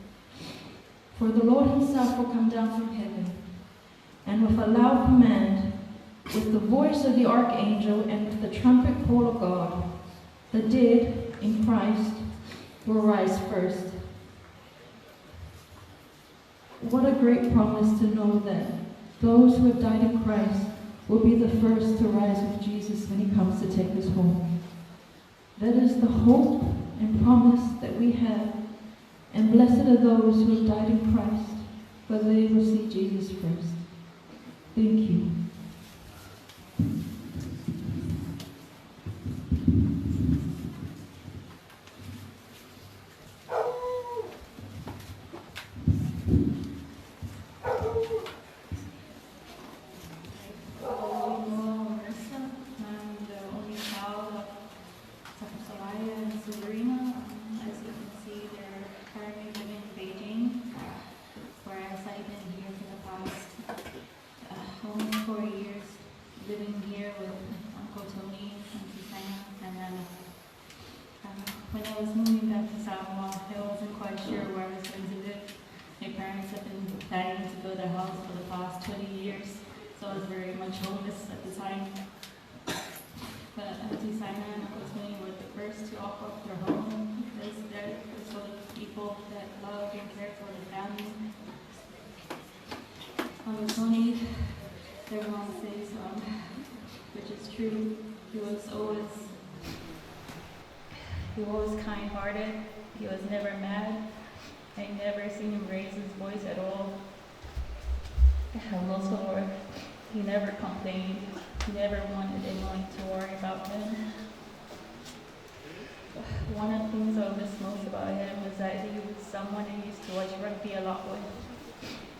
for the Lord himself will come down from heaven, and with a loud command, with the voice of the archangel, and with the trumpet call of God, the dead in Christ will rise first. What a great promise to know that those who have died in Christ will be the first to rise with Jesus when he comes to take us home. That is the hope and promise that we have, and blessed are those who have died in Christ, for they will see Jesus first. Thank you. I'm the only child of Soraya and Severina. As you can see, they're currently living in Beijing, whereas I've been here for the past almost 4 years, living here with Uncle Tony, Auntie Sina, and Nana. When I was moving back to Samoa, I wasn't quite sure where I was going to live. My parents have been planning to build a house for the past 20 years, so I was very much homeless at the time. But Auntie Sina and Uncle Tony were the first to offer up their home because they're the sort of people that love and care for the family. Uncle Tony, everyone says, which is true, he was kind-hearted. He was never mad. I never seen him raise his voice at all. Also, he never complained. He never wanted anyone to worry about him. One of the things I miss most about him is that he was someone I used to watch rugby a lot with.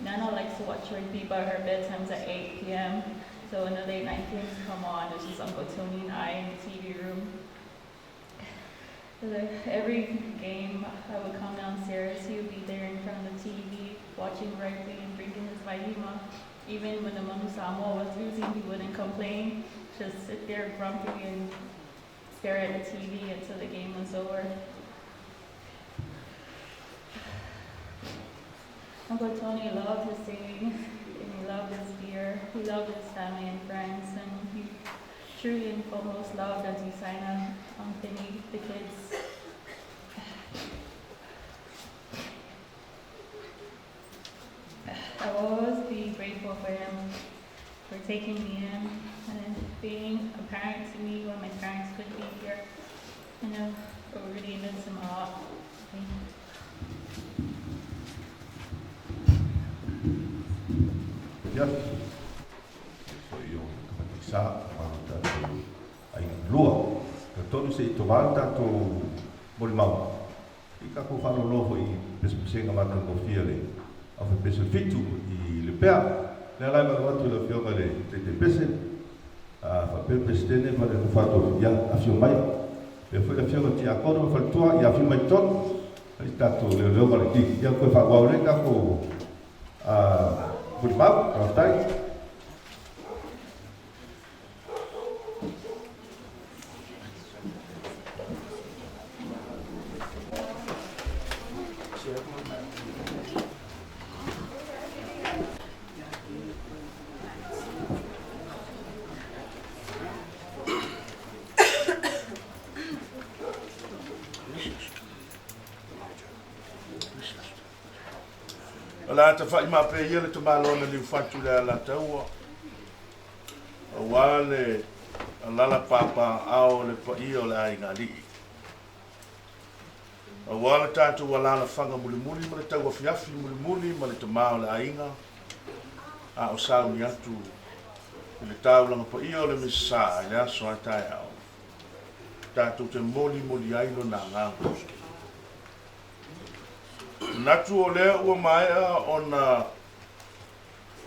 Nana likes to watch rugby, but her bedtime's at 8 p.m. So when the late night games come on, it's just Uncle Tony and I in the TV room. Every game, I would come downstairs, he would be there in front of the TV, watching rugby and drinking his Vailima. Even when the Manu Samoa was losing, he wouldn't complain. Just sit there grumpy and stare at the TV until the game was over. Uncle Tony loved his singing, and he loved his beer. He loved his family and friends, and he truly and foremost loved Auntie Sina, Anthony, the kids. I will always be grateful for him, for taking me in and being a parent to me when my parents couldn't be here. And already did some art. Ia, foi o Tamatisa, ma o tatou aiga lua. Talitonu se i tovā le tatou molimau i tatou faalolo foi i pesepesega matagofie a le aufaipeso e fitu i Lepea. Lea la e maua atu i le Afioga i le Taitai Pese, faapea le Peresetene ma le Nofoa Tofi, ia afio mai. Faapea foi le Afioga i le Tiakono ma le Faletua, ia afio mai i totonu, fai se tatou leoleoga laitiiti. Ia toe faaauau lea tatou molimau. Faafetai. O le a tafa'i mapea ia le tamaloa na liufatu i le Alataua, aua le alala papaaao o le paia o le aigaalii. Aua le tatou alaalafaga mulimuli ma le tauafiafi mulimuli ma le tama o le aiga, a o sauni atu i le taulaga paia o le Misa i le aso a taeao, tatou te molimoli ai lona agaga. Manatu o lea ua maea ona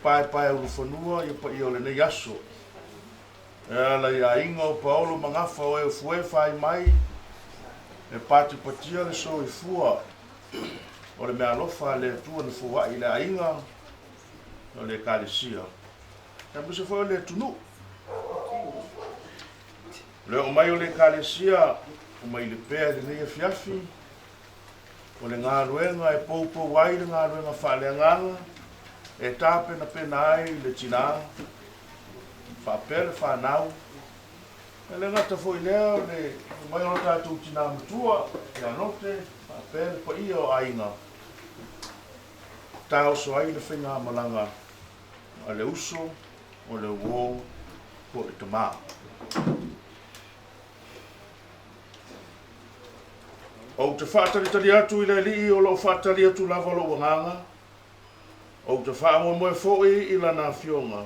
paepaeulufanua ia paia o lenei aso, E ala i aiga o Paolo ma Gafa o e fue fai mai e patipatia le soifua o le meaalofa a le Atua na foai i le aiga o le Ekalesia aemaise foi o le atunuu. O le oo mai o le Ekalesia o mai Lepea i lenei afiafi, o le galuega e poupou ai le galuega faaleagaga e tapenapena ai le tinā faapea le fanau. E le gata foi i lea o le mai o lo tatou tinā matua ia Lote faapea le paia o aiga, taoso ai le faigamalaga a le uso, o le uō po o le tamā. Ou te faatalitali atu i le Alii o lo o faatali atu lava lou agaga, ou te faamoemoe foi i Lana Afioga.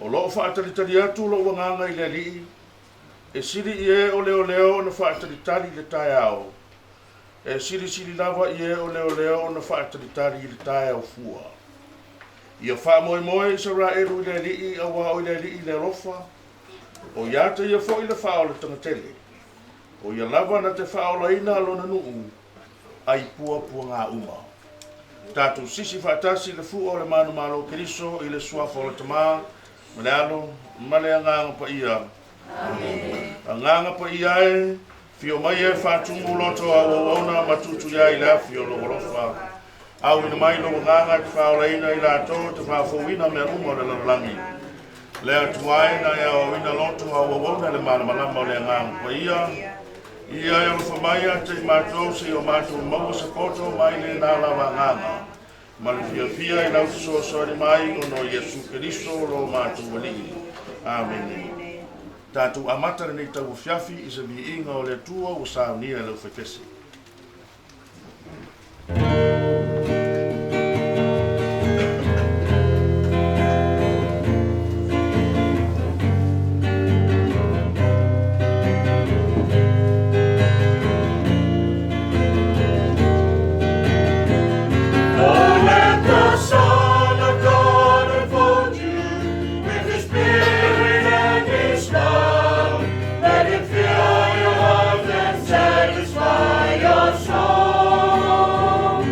O lo o faatalitali atu lou agaga i le Alii, e sili i e o leoleo ona faatalitali i le taeao, e silisili lava i e o leoleo ona faatalitali i le taeao fua. Ia faamoemoe Isaraelu i le Alii, auā o i le Alii le alofa, O ia te ia foi le faaolataga tele. O ia lava na te faaolaina lona nuu ai puapuaga uma. Tatou sisi faatasi le fua o le manumalo o Keriso i le suafa o le Tama, ma le Alo, ma le Agaga Paia. Amene. Agaga Paia e, fio mai e faatumu loto au auauna ma tutu ia i le afi o lou alofa. Auina mai lou Agaga e te faaolaina i latou e te faafouina mea uma o le lalolagi. Le Atua e na e aoaoina loto au auauna i le malamalama o le Agaga Paia. Ia e alofa mai ia te i matou seia o matou maua se poto mai lena lava Agaga ma le fiafia i lau fesoasoani mai ona o Iesu Keriso lo matou Alii. Amene. Tatou amata lenei tauafiafi i se viiga o le Atua ua saunia e lau faipese. Oh, let the Son of God unfold you with his spirit and his love. Let him fill your heart and satisfy your soul.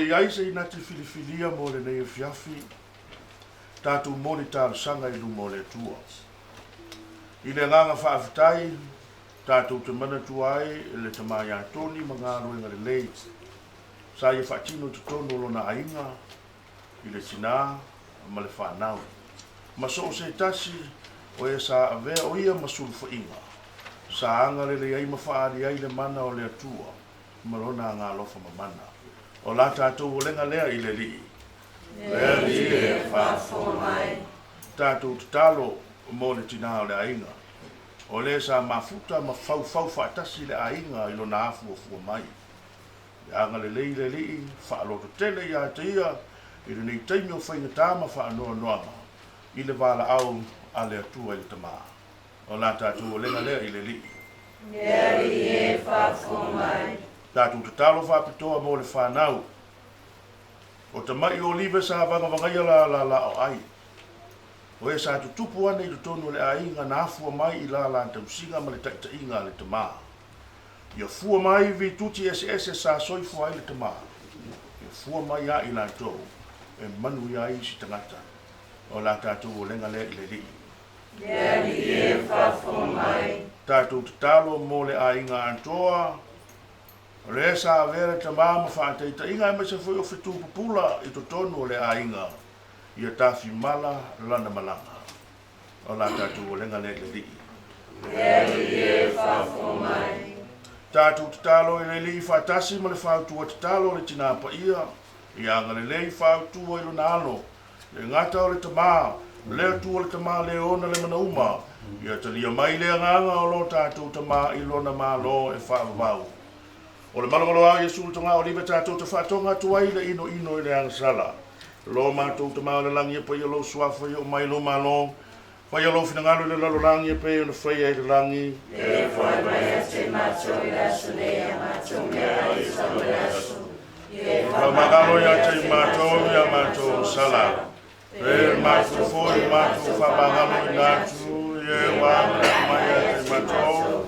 i ai se inati filifilia mo lenei afiafi, tatou moli talosaga i luma o le Atua. I le agaga faafetai, tatou te manatua ai le tama ia Toni ma galuega lelei sa ia faatino i totonu o lona aiga, i le tinā ma le fanau, ma so o se tasi o e sa avea o ia ma sulufaiga, sa agalelei ai ma faaali ai le mana o le Atua ma lona agaalofa mamana. O la tatou olega lea i le Alii. Le Alii e faafofoga mai. Tatou tatalo mo le tinā o le aiga, o le sa mafuta ma faufau faatasi le aiga i lona afuafua mai. Ia agalelei le Alii, faalototele ia te ia i lenei taimi o faigata ma faanoanoaga i le valaau a le Atua i le Tama. O la tatou olega lea i le Alii. Le Alii e faafofoga mai. Tatou tatalo faapitoa mo le fanau. O tama'i o Olive sa vagavagaia la la laoai. O e sa tutupu ane i totonu o le aiga na afua mai i la la tausiga ma le taitaiga a le tama. Ia fua mai vituti eseese sa soifua ai le tama. Ia fua mai ia i latou e manuia ai isi tagata. O la tatou olega lea i le Alii. Le Alii e faafofoga mai. Tatou tatalo mo le aiga atoa, o le sa avea le tama ma faataitaiga aemaise foi o fetu pupula i totonu o le aiga, ia tafimala lana malaga. O la tatou olega lea i le Alii. Le Alii e faafofoga mai. Tatou tatalo i le Alii faatasi ma le fautua tatalo a le tinā paia, ia agalelei fautua i lona alo, le gata o le tama, le Atua le Tama le ona le mana uma, ia talia mai le agaga o lo tatou tama i lona Malo e faavavau. O le malomaloa o Iesu le toga olive tatou te faatoga atu ai le inoino i le agasala. Lo matou Tama o le lagi e paia lou suafa ia oo mai lou Malo, faia lou finagalo i le lalolagi e pei ona faia i le lagi. E foai mai ia te matou i le aso nei a matou meaai e tatau mo le aso. E faamagalo ia te matou ia matou sala, e matou foi matou faamagaloina atu i e ua agaleau mai ia te matou.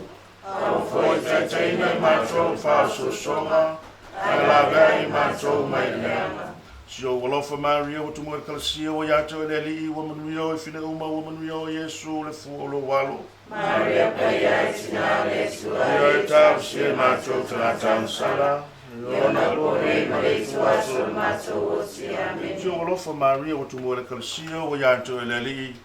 Aua foi e taitaiina i matou i faaososoga, ae lavea i matou mai le leaga. Si ou alofa Maria ua tumu e le Ekalesia ua ia te oe le Alii, ua manuia oe i fine uma, ua manuia oe Iesu le fua o lou alo. Maria Paia e Tinā o le Atua. Ia e talosia i matou tagata agasala. I ona po nei ma le itu aso o le matou oti. Amene. Si ou alofa Maria ua tumu e le Ekalesia ua ia te oe le Alii,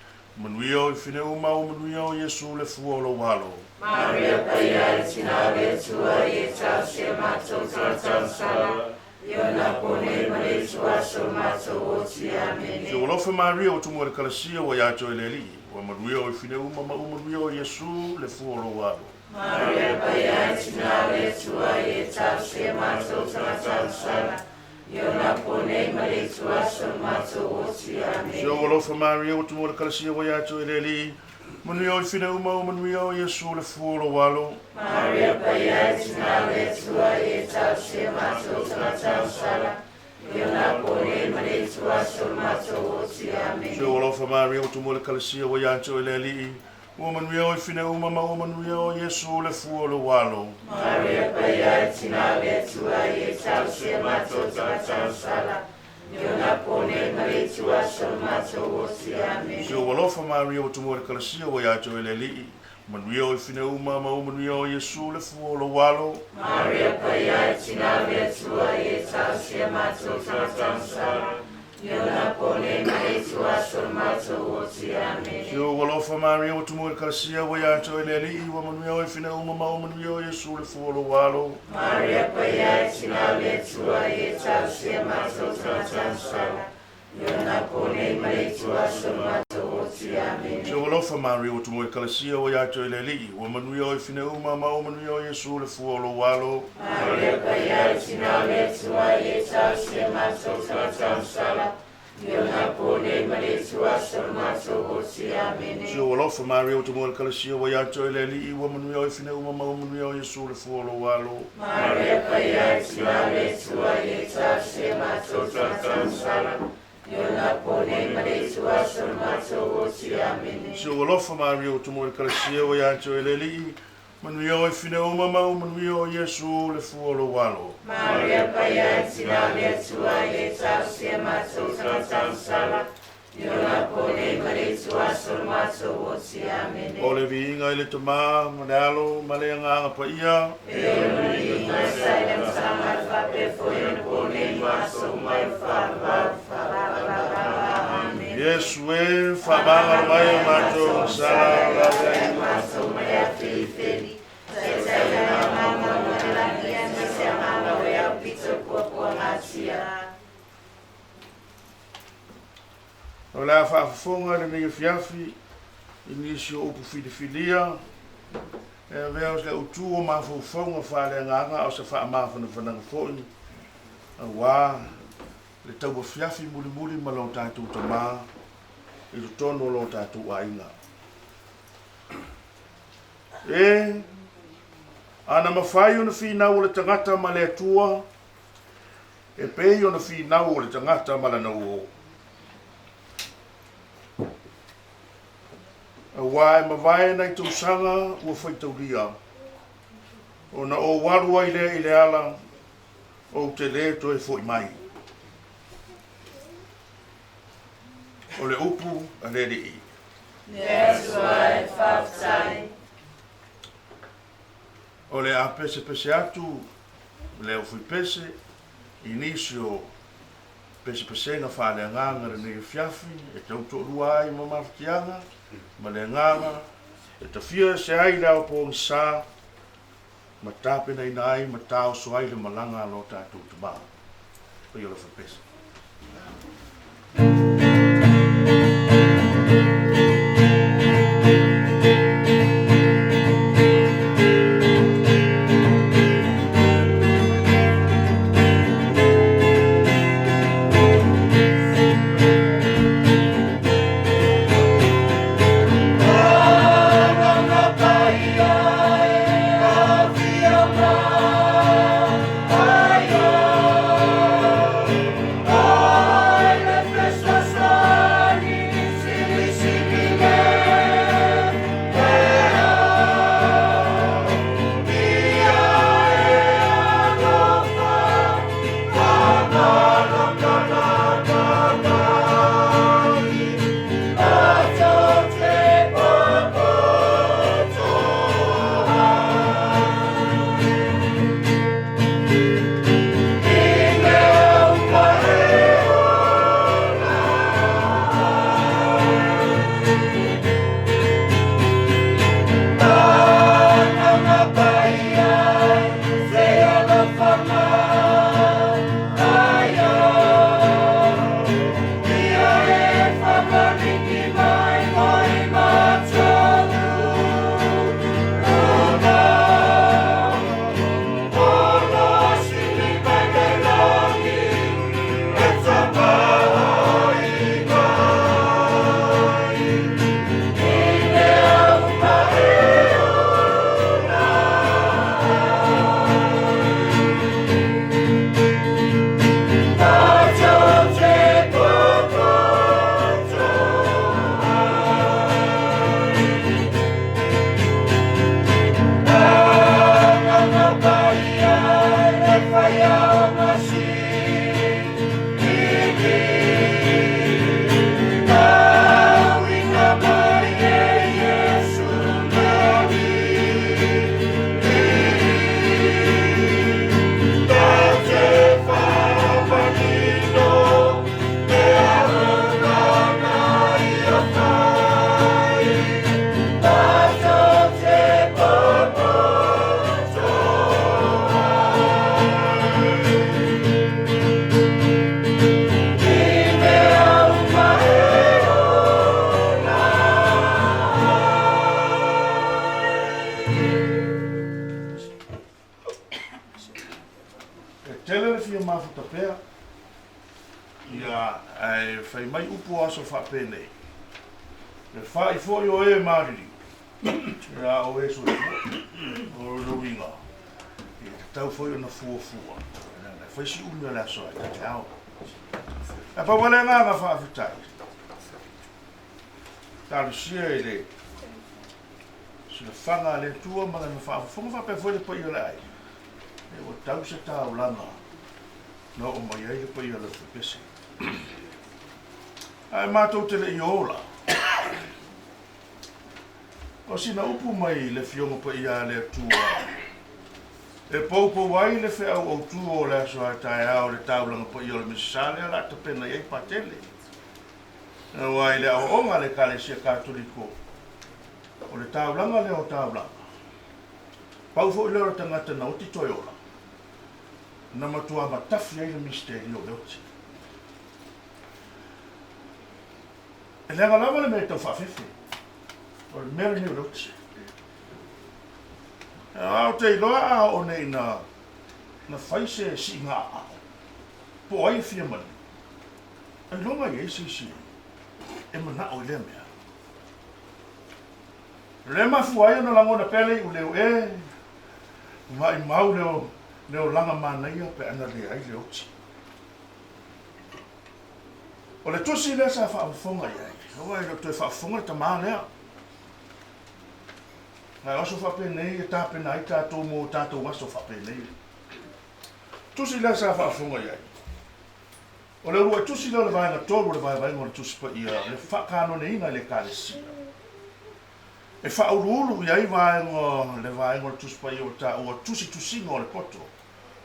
manuia oe i fine uma, ua manuia oe Iesu le fua o lou alo. Maria Paia e Tinā o le Atua, ia e talosia i matou tagata agasala. I ona po nei ma le itu aso o le matou oti. Amene. Si ou alofa Maria ua tumu e le Ekalesia ua ia te oe le Alii, ua manuia oe i fine uma ma ua manuia oe Iesu le fua o lou alo. Maria Paia e Tinā o le Atua, ia e talosia i matou tagata agasala. I ona po nei ma le itu aso o le matou oti. Amene. Si ou alofa Maria ua tumu e le Ekalesia ua ia te oe le Alii, manuia oe i fine uma, ua manuia oe Iesu le fua o lou alo. Maria Paia e Tinā o le Atua, ia e talosia i matou tagata agasala. I ona po nei ma le itu aso o le matou oti. Amene. Si ou alofa Maria ua tumu e le Ekalesia ua ia te oe le Alii, ua manuia oe i fine uma ma ua manuia oe Iesu le fua o lou alo. Maria Paia e Tinā o le Atua, ia e talosia i matou tagata agasala. I ona po nei ma le itu aso o le matou oti. Amene. Si ou alofa Maria ua tumu e le Ekalesia ua ia te oe le Alii, manuia oe i fine uma ma ua manuia oe Iesu le fua o lou alo. Maria Paia e Tinā o le Atua, ia e talosia i matou tagata agasala. I ona po nei ma le itu aso o le matou oti. Amene. Si ou alofa Maria ua tumu e le Ekalesia ua ia te oe le Alii, ua manuia oe i fine uma ma ua manuia oe Iesu le fua o lou alo. Maria Paia e Tinā o le Atua, ia e talosia i matou tagata agasala. I ona po nei ma le itu aso o le matou oti. Amene. Si ou alofa Maria ua tumu e le Ekalesia ua ia te oe le Alii, ua manuia oe i fine uma ma ua manuia oe Iesu le fua o lou alo. Maria Paia e Tinā o le Atua, ia e talosia i matou tagata agasala. I ona po nei ma le itu aso o le matou oti. Amene. Si ou alofa Maria ua tumu e le Ekalesia ua ia te oe le Alii, ua manuia oe i fine uma ma ua manuia oe Iesu le fua o lou alo. Maria Paia e Tinā o le Atua, ia e talosia i matou tagata agasala. I ona po nei ma le itu aso o le matou oti. Amene. Si ou alofa Maria ua tumu e le Ekalesia ua ia te oe le Alii, Manuia oe fine uma ma ua manuia o Iesu le fua o lou alo. Maria Paia e Tina o le Atua, ia e talosia matou tagata agasala, i ona po nei ma le ituaso o le matou oti. Amene. O le viiga i le Tama, ma le Alo, ma le Agaga Paia. E ona viiga sa i le amataga ae faapea foi ona po nei ma aso uma e o faavavau faavavau. Amene. Iesu e, faamagalo mai o matou agasala, o le ai matou mai le afelifeli, taitai ai agaga uma i le lagi aemaise agaga o e aupito i puapuagatia. O le a faafofoga i lenei afiafi i nisi o upu filifilia e avea o se autu o mafaufauga faaleagaga a o se faamafanafanaga foi aua le tauafiafi mulimuli ma lo tatou Tama i totonu o lo tatou aiga. E, ana mafai ona finau o le tagata ma le Atua, e pei ona finau o le tagata ma lana uō. Auā e mavae nai tausaga ua faitaulia, ona ou alu ai lea i le ala, ou te lē toe foʻi mai. O le upu a le Alii. Le Atua e faafetai. O le a pesepese atu le aufuipese i nisi o pesepesega faaleagaga lenei afiafi e tau toalua ai ma mafatiaga ma le agaga e tafia ese ai le ao pogisa ma tapenaina ai ma taoso ai le malaga a lo tatou Tama. Paia o le Aufuipese. E tele le fia mafuta pea, ia, ae fai mai upu o aso faapenei, Le fa'i foi o e maliliu, ia o e soifua. O lona uiga, e tatau foi ona fuafua, leaga e fai si umi o le aso ae ta te ao. Ae pau lava le agaga faafetai, talosia i le. Silafaga a le Atua ma Lana faafofoga faapea foi le paia o le aiga, e ua tau se taulaga na oo mai ai le paia o le Aufepese. Ae matou te le i ola. O sina upu mai le Afioga Paia a le Atua e poupou ai le feau autu o le aso a taeao le taulaga paia o le Misasa lea o le a tapena i ai Patele. Aua i le aoaoga a le Ekalesia Katoliko, o le taulaga lea o taulaga, pau foi lea o le tagata na oti toe ola, na matua matafi ai le misiteri o le oti. E leaga lava le mea e tau faafefe, o le mea lenei o le oti. Ae ou te iloa a oo nei ina na fai se siiga aao, po o ai e fia maliu, ailoga i ai se isi e manao i lea mea. O lea e mafua ai ona lagona pea le iuleo, e maimau le olaga manaia pe ana leai le oti. O le tusi lea sa faafofoga i ai, aua e le o toe faafofoga le tamā lea. Ae o aso faapenei e tapena ai tatou mo tatou aso faapenei. Tusi lea sa faafofoga i ai. O le uluai tusi lea o le vaega 3 o le vaevaega o le Tusi Paia, le faakanoneina i le Ekalesia. E faauluulu i ai vaega le vaega o le Tusi Paia ua taua tusitusiga o le poto,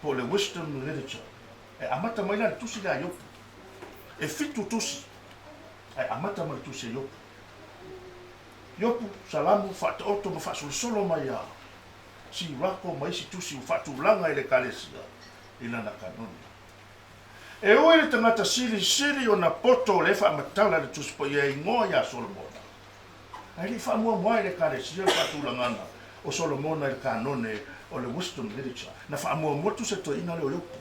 po o le Wisdom Literature. E amata mai la i le tusi lea a Iopu. E fitu tusi, ae amata mai le tusi a Iopu. Iopu, Salamo, Faataoto ma faasolosolo mai a Sirako ma isi tusi ua faatulaga e le Ekalesia i lana kanone. E ui le tagata silisili ona poto o lea faamatala i le Tusi Paia e igoa iā Solomona, ae le i faamuamua e le Ekalesia le faatulagaga o Solomona i le kanone o le Wisdom Literature, na faamuamua tusi a toeaina lea o Iopu.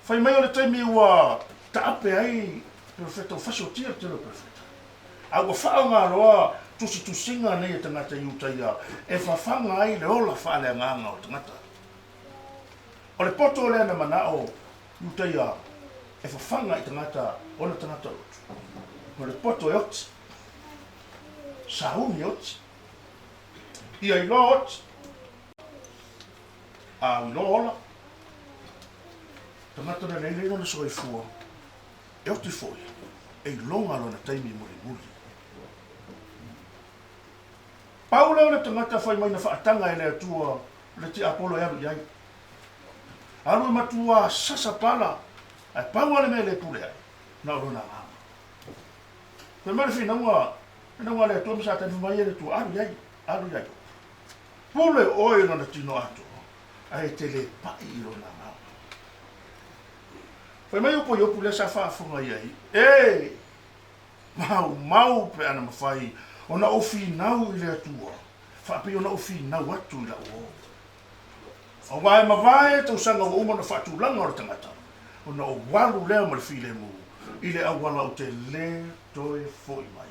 Fai mai o le taimi ua taape ai perofeta, ua fasiotia le tele o perofeta, a ua faaaoga loa tusitusiga nei e tagata Iutaia e fafaga ai le ola faaleagaga o le tagata. O le poto lea na manao Iutaia e fafaga i tagata ona tagata lotu. O le poto e oti. Sauni e oti. Ia iloa oti. A iloa ola. Tagata na leilei lona soifua e oti foi e iloga lona taimi mulimuli. Pau lea o le tagata fai mai na faataga e le Atua le tiapolo e alu i ai. Alu e matua sasa pala, ae pau lava le mea e le pule ai, na o lona agaga. Fai mai le finauga, finauga a le Atua ma Satani, fai mai e le Atua, alu i ai, alu i ai. Pule oe i lona tino atoa, ae e te le pai i lona agaga. Fai mai upu a Iopu lea sa faafofoga i ai, E! Maumau pe ana mafai ona ou finau i le Atua, faapei ona ou finau atu i lau uo. Aua e mavae tausaga ua uma ona faatulaga o le tagata, ona ou alu lea ma le filemu i le auala ou te le toe foi mai.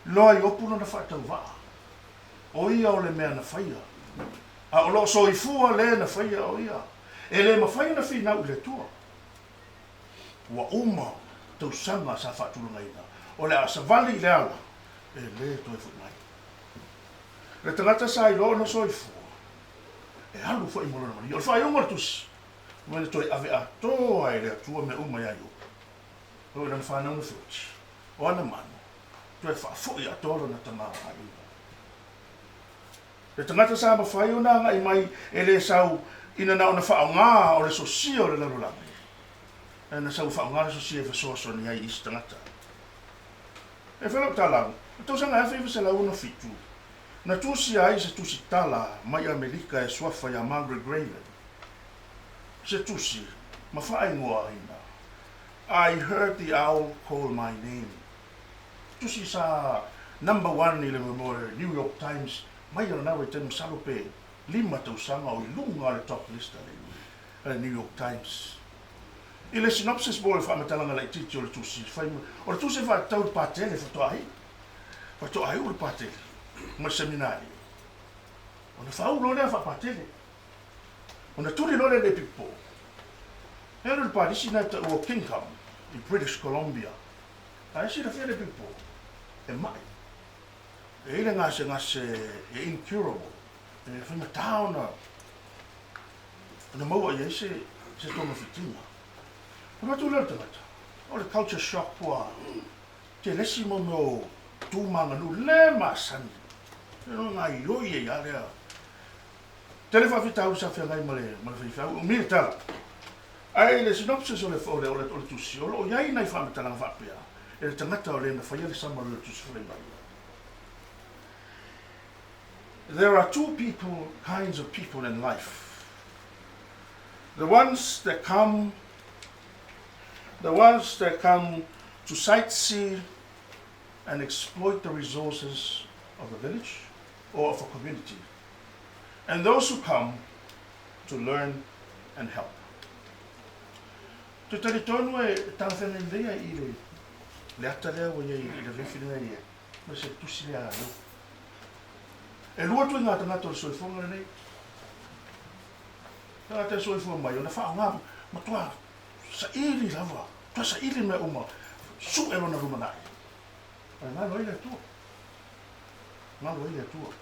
Loa Iopu lona faatauvaa, o ia o le mea na faia, a o lo o soifua le na faia o ia, e le mafai ona finau i le Atua. Ua uma tausaga sa faatulagaina, o le a savali i le ala, e le toe foi mai. Le tagata sa iloa ona soifua, e alu foi ma lona manuia. O le faaiuga o le tusi, ua le toe ave atoa e le Atua mea uma ia Iopu. E oo i lana fanau na feoti, o ana manu, toe faafoi atoa lona tamaoaiga. Le tagata sa mafai ona agai mai e le sau ina na ona faaaoga o le sosia o le lalolagi, ae na sau e faaaoga le sosia e fesoasoani ai i isi tagata. E fai lau tala, i le tausaga 1967, na tusia ai se tusi tala mai Amerika e suafa iā Margaret Graven, se tusi ma faaigoaina I Heard the Owl Call My Name. Tusi sa number one i le New York Times mai a lena vaitaimi masalo pe lima tausaga o i luga o le top list a le New York Times. I le synopsis po o le faamatalaga laitiiti o le tusi, fai mai, o le tusi e faatatau i le patele faatoa iu, faatoa iu le patele ma le seminari. Ona faaulu loa lea faapatele. Ona tuli loa lea i le Epikopo. E alu i le palisi lena e taua o Kingcome i British Columbia. A e silafia le Epikopo? E ma'i. E i ai le gasegase e incurable, e faigata ona ona maua i ai se se togafitiga. Ona avatu lea o le tagata, o le culture shock ua telesi mo mea o tu ma aganuu le masani. E no gaoioi ai lava lea. Tele faafitauli sa feagai ma le ma le faifeau, umi le tala. Ae i le synopsis o le o le o le tusi, o lo o i ai nai faamatalaga faapea e le tagata o le na faia le summary o le tusi fai mai. There are two people, kinds of people in life. The ones that come the ones that come to sightsee and exploit the resources of the village or of a community, and those who come to learn and help. Te talitonu e talafeagai lelei ai i le le ata lea ua i ai i le afiafi lenei e ma se tusi lea a Iopo. E lua ituaiga tagata o le soifuaga lenei. Tagata e soifua mai ona faaaoga matua saili lava, matua saili mea uma, sue lona lumanai. Ae galo ai le Atua. Galo ai le Atua.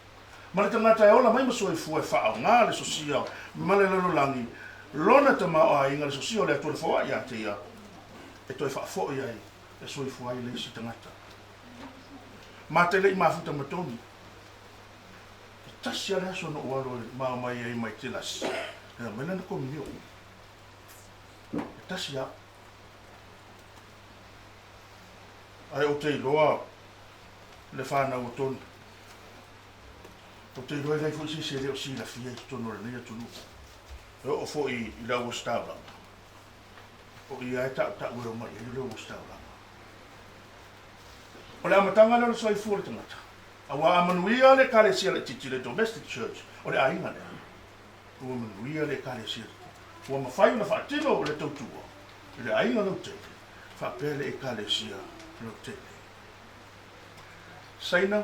Ma le tagata e ola mai ma soifua e faaaoga le sosia ma le lalolagi, lona tamaoaiga le sosia o le Atua le foai ia te ia, e toe faafoi ai e soifua ai le isi tagata. Ma te le i mafuta ma Tony. E tasi lava le aso na ou alo ai ma omai ai mai Tilasi, e aumai lana komunio. E tasi lava. Ae ou te iloa le fanau o Tony. Ou te iloa e leai foi se isi e le o silafia i totonu o lenei atunuu. E oo foi i le auositaulaga, o ia e tautau e omai ai le auositaulaga. O le amataga lea o le soifua o le tagata, aua a manuia le Ekalesia laitiiti, le domestic church, o le aiga lea, ua manuia le Ekalesia, ua mafai ona faatino le tautua i le aiga lautele, faapea le Ekalesia lautele. Saina,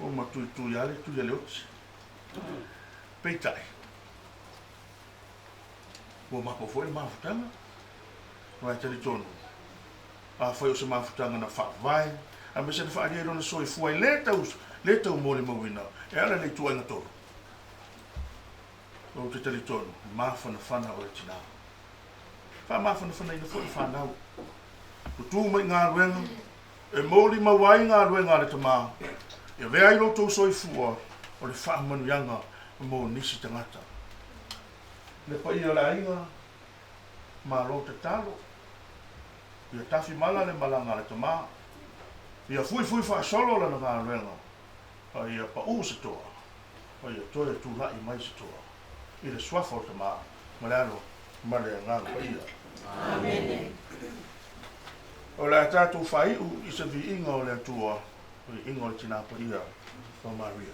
ua matuitui lava le tui a le oti. Peitai, ua mako foi le mafutaga, aua e talitonu, afai o se mafutaga na faavae, aemaise na faaalia i lona soifua e le tau, le tau molimauina, e ala i le ituaiga tolu. Ou te talitonu, mafanafana oe tinā. Faamafanafanaina foi le fanau. Tutū mai i galuega, e molimau ai galuega a le Tama, e avea ai lo outou soifua o le faamanuiaga mo nisi tagata. Le paia o le aiga, malo tatalo. Ia tafi mala le malaga a le Tama, ia fuifui faasolo lana galuega, a ia paʻū se toa, a ia toe tulai mai se toa, i le Suafa o le Tama, ma le Alo, ma le Agaga Paia. Amene. O le a tatou faaiu i se viiga o le Atua, viiga o le Tina Paia o Maria.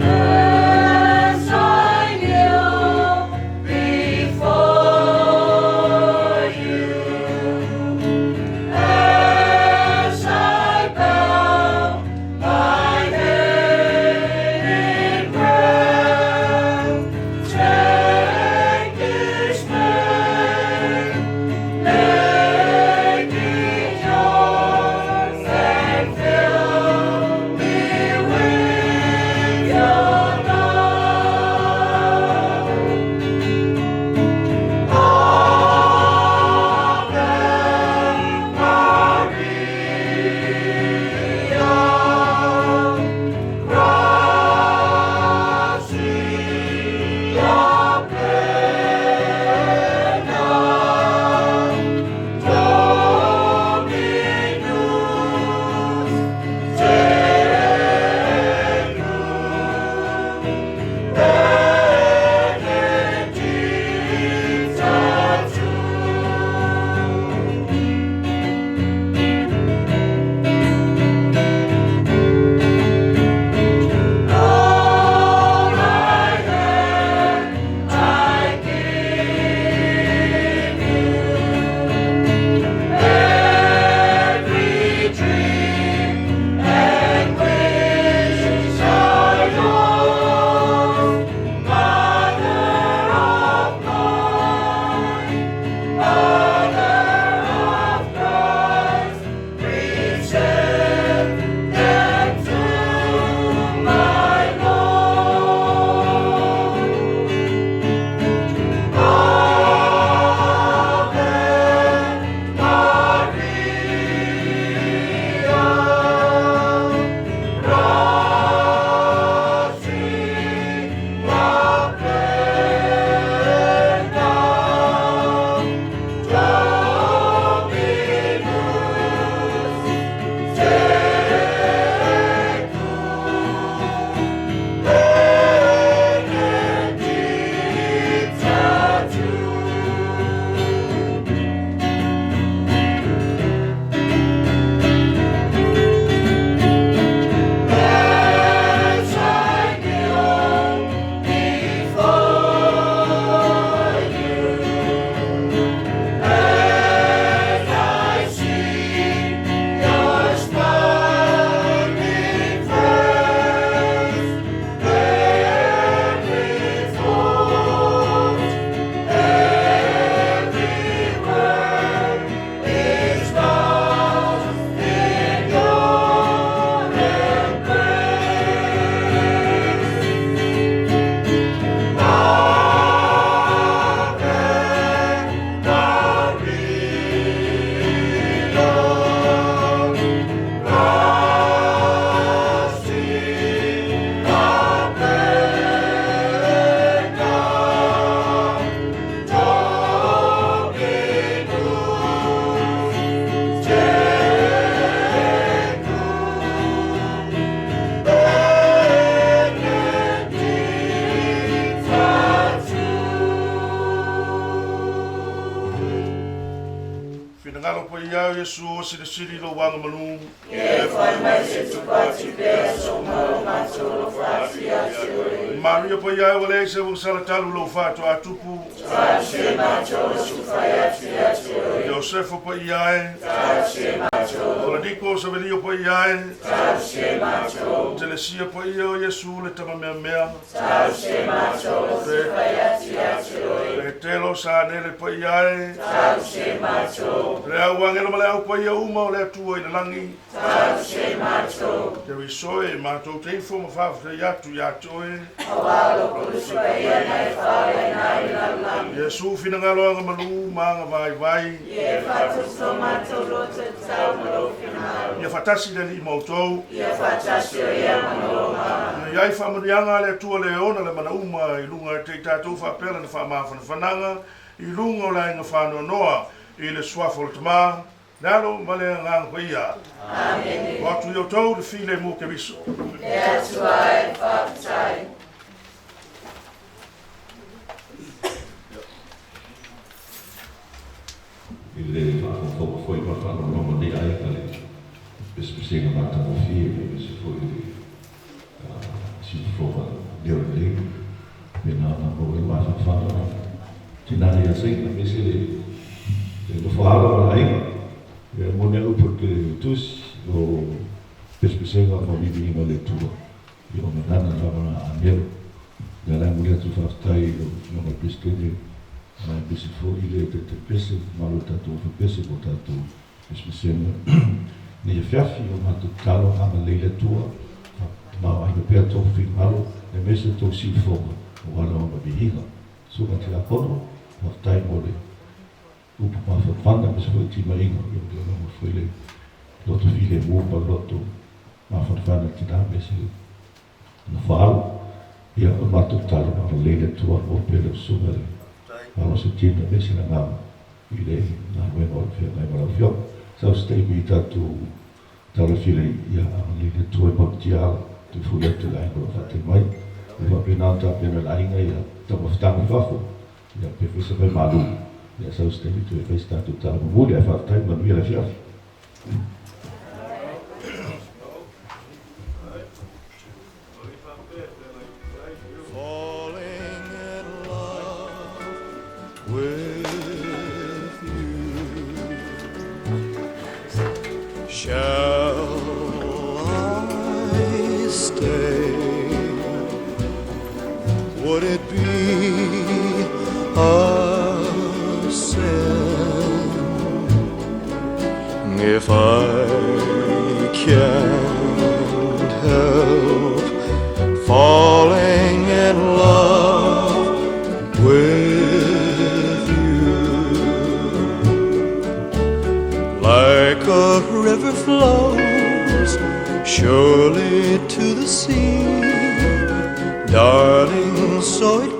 As I kneel before Finagalo paia e o Iesu ua silisili i lou agamalu. Ia e fai mai se tupa atu pea sou ma lo matou alofa atu ia te oe. Maria paia e ua leai se uagasala talu lou faatoa tupu. Talosia matou o sufai atu ia te oe. Iosefa paia e. Talosia matou. O le Niko o Savelio paia e. Talosia matou. Telesia paia o Iesu le tama meamea. Talosia matou o sufai atu ia te oe. Petelo sa nele paia e. Talosia matou. Le au agelo ma le au paia uma o le Atua i le lagi. Talosia matou. Keriso e, matou te ifo ma faafetai atu ia te oe. Auā lou Kulusu Paia na e faalaina ai le lalolagi. Iesu finagalo agamalu ma agavaivai. Ia e faatotoa matou loto e tatau ma lou finagalo. Ia faatasi le Alii ma outou. Ia faatasi o ia ma lou agaga. Ia i ai faamanuiaga a le Atua le ona le mana uma i luga te i tatou faapea lana faamafanafanaga i luga o le aiga faanoanoa i le suafa o le Tama, le Alo ma le Agaga Paia. Amene. O atu i outou le filemu o Keriso. Le Atua e faafetai. I le faafogafoga foi ma le faalogologo a lenei aiga i le pesepesega matagofie aemaise foi le siufofoga leo lelei faapena ona maua ai le mafanafana o tina nei asaina aemaise le nofo alo ma le aiga. Ia e moni a upu o le Tusi o pesepesega ma viviiga o le Atua i ona nana lava na agelu. Ia la e momoli atu le faafetai i lau Afioga i le Peresetene aemaise foi le Taitai Pese, malo i le tatou Ofa Pese mo tatou pesepesega nei afiafi. O matou tatalo, agalelei le Atua, faatamaoaiga pea tou finagalo aemaise tou siufofoga aua le viiga. Susuga Tiakono, faafetai mo le upu mafanafana aemaise foi timaiga, ia ua lagona foi le loto filemu ma le loto mafanafana i le tina aemaise le nofo alo. Ia, o le matou tatalo, agalelei le Atua maua pea lau susuga le malosi o le tino aemaise le agaga i le galuega o le feagai ma lau Afioga. Sau se taimi i tatou tala fila ia agalelei le Atua i malutia ala toe foi atu i le aiga o lo o faatali mai. Ia faapena ona tapena e le aiga ia taumafataga i fafo ia pe fai se fai malu ia sau se taimi toe fai se tatou tala mulimuli ae faafetai manuia le afiafi. Falling in love with you. Shall I stay? Would it be a sin if I can't help falling in love with you? Like a river flows surely to the sea, darling, so it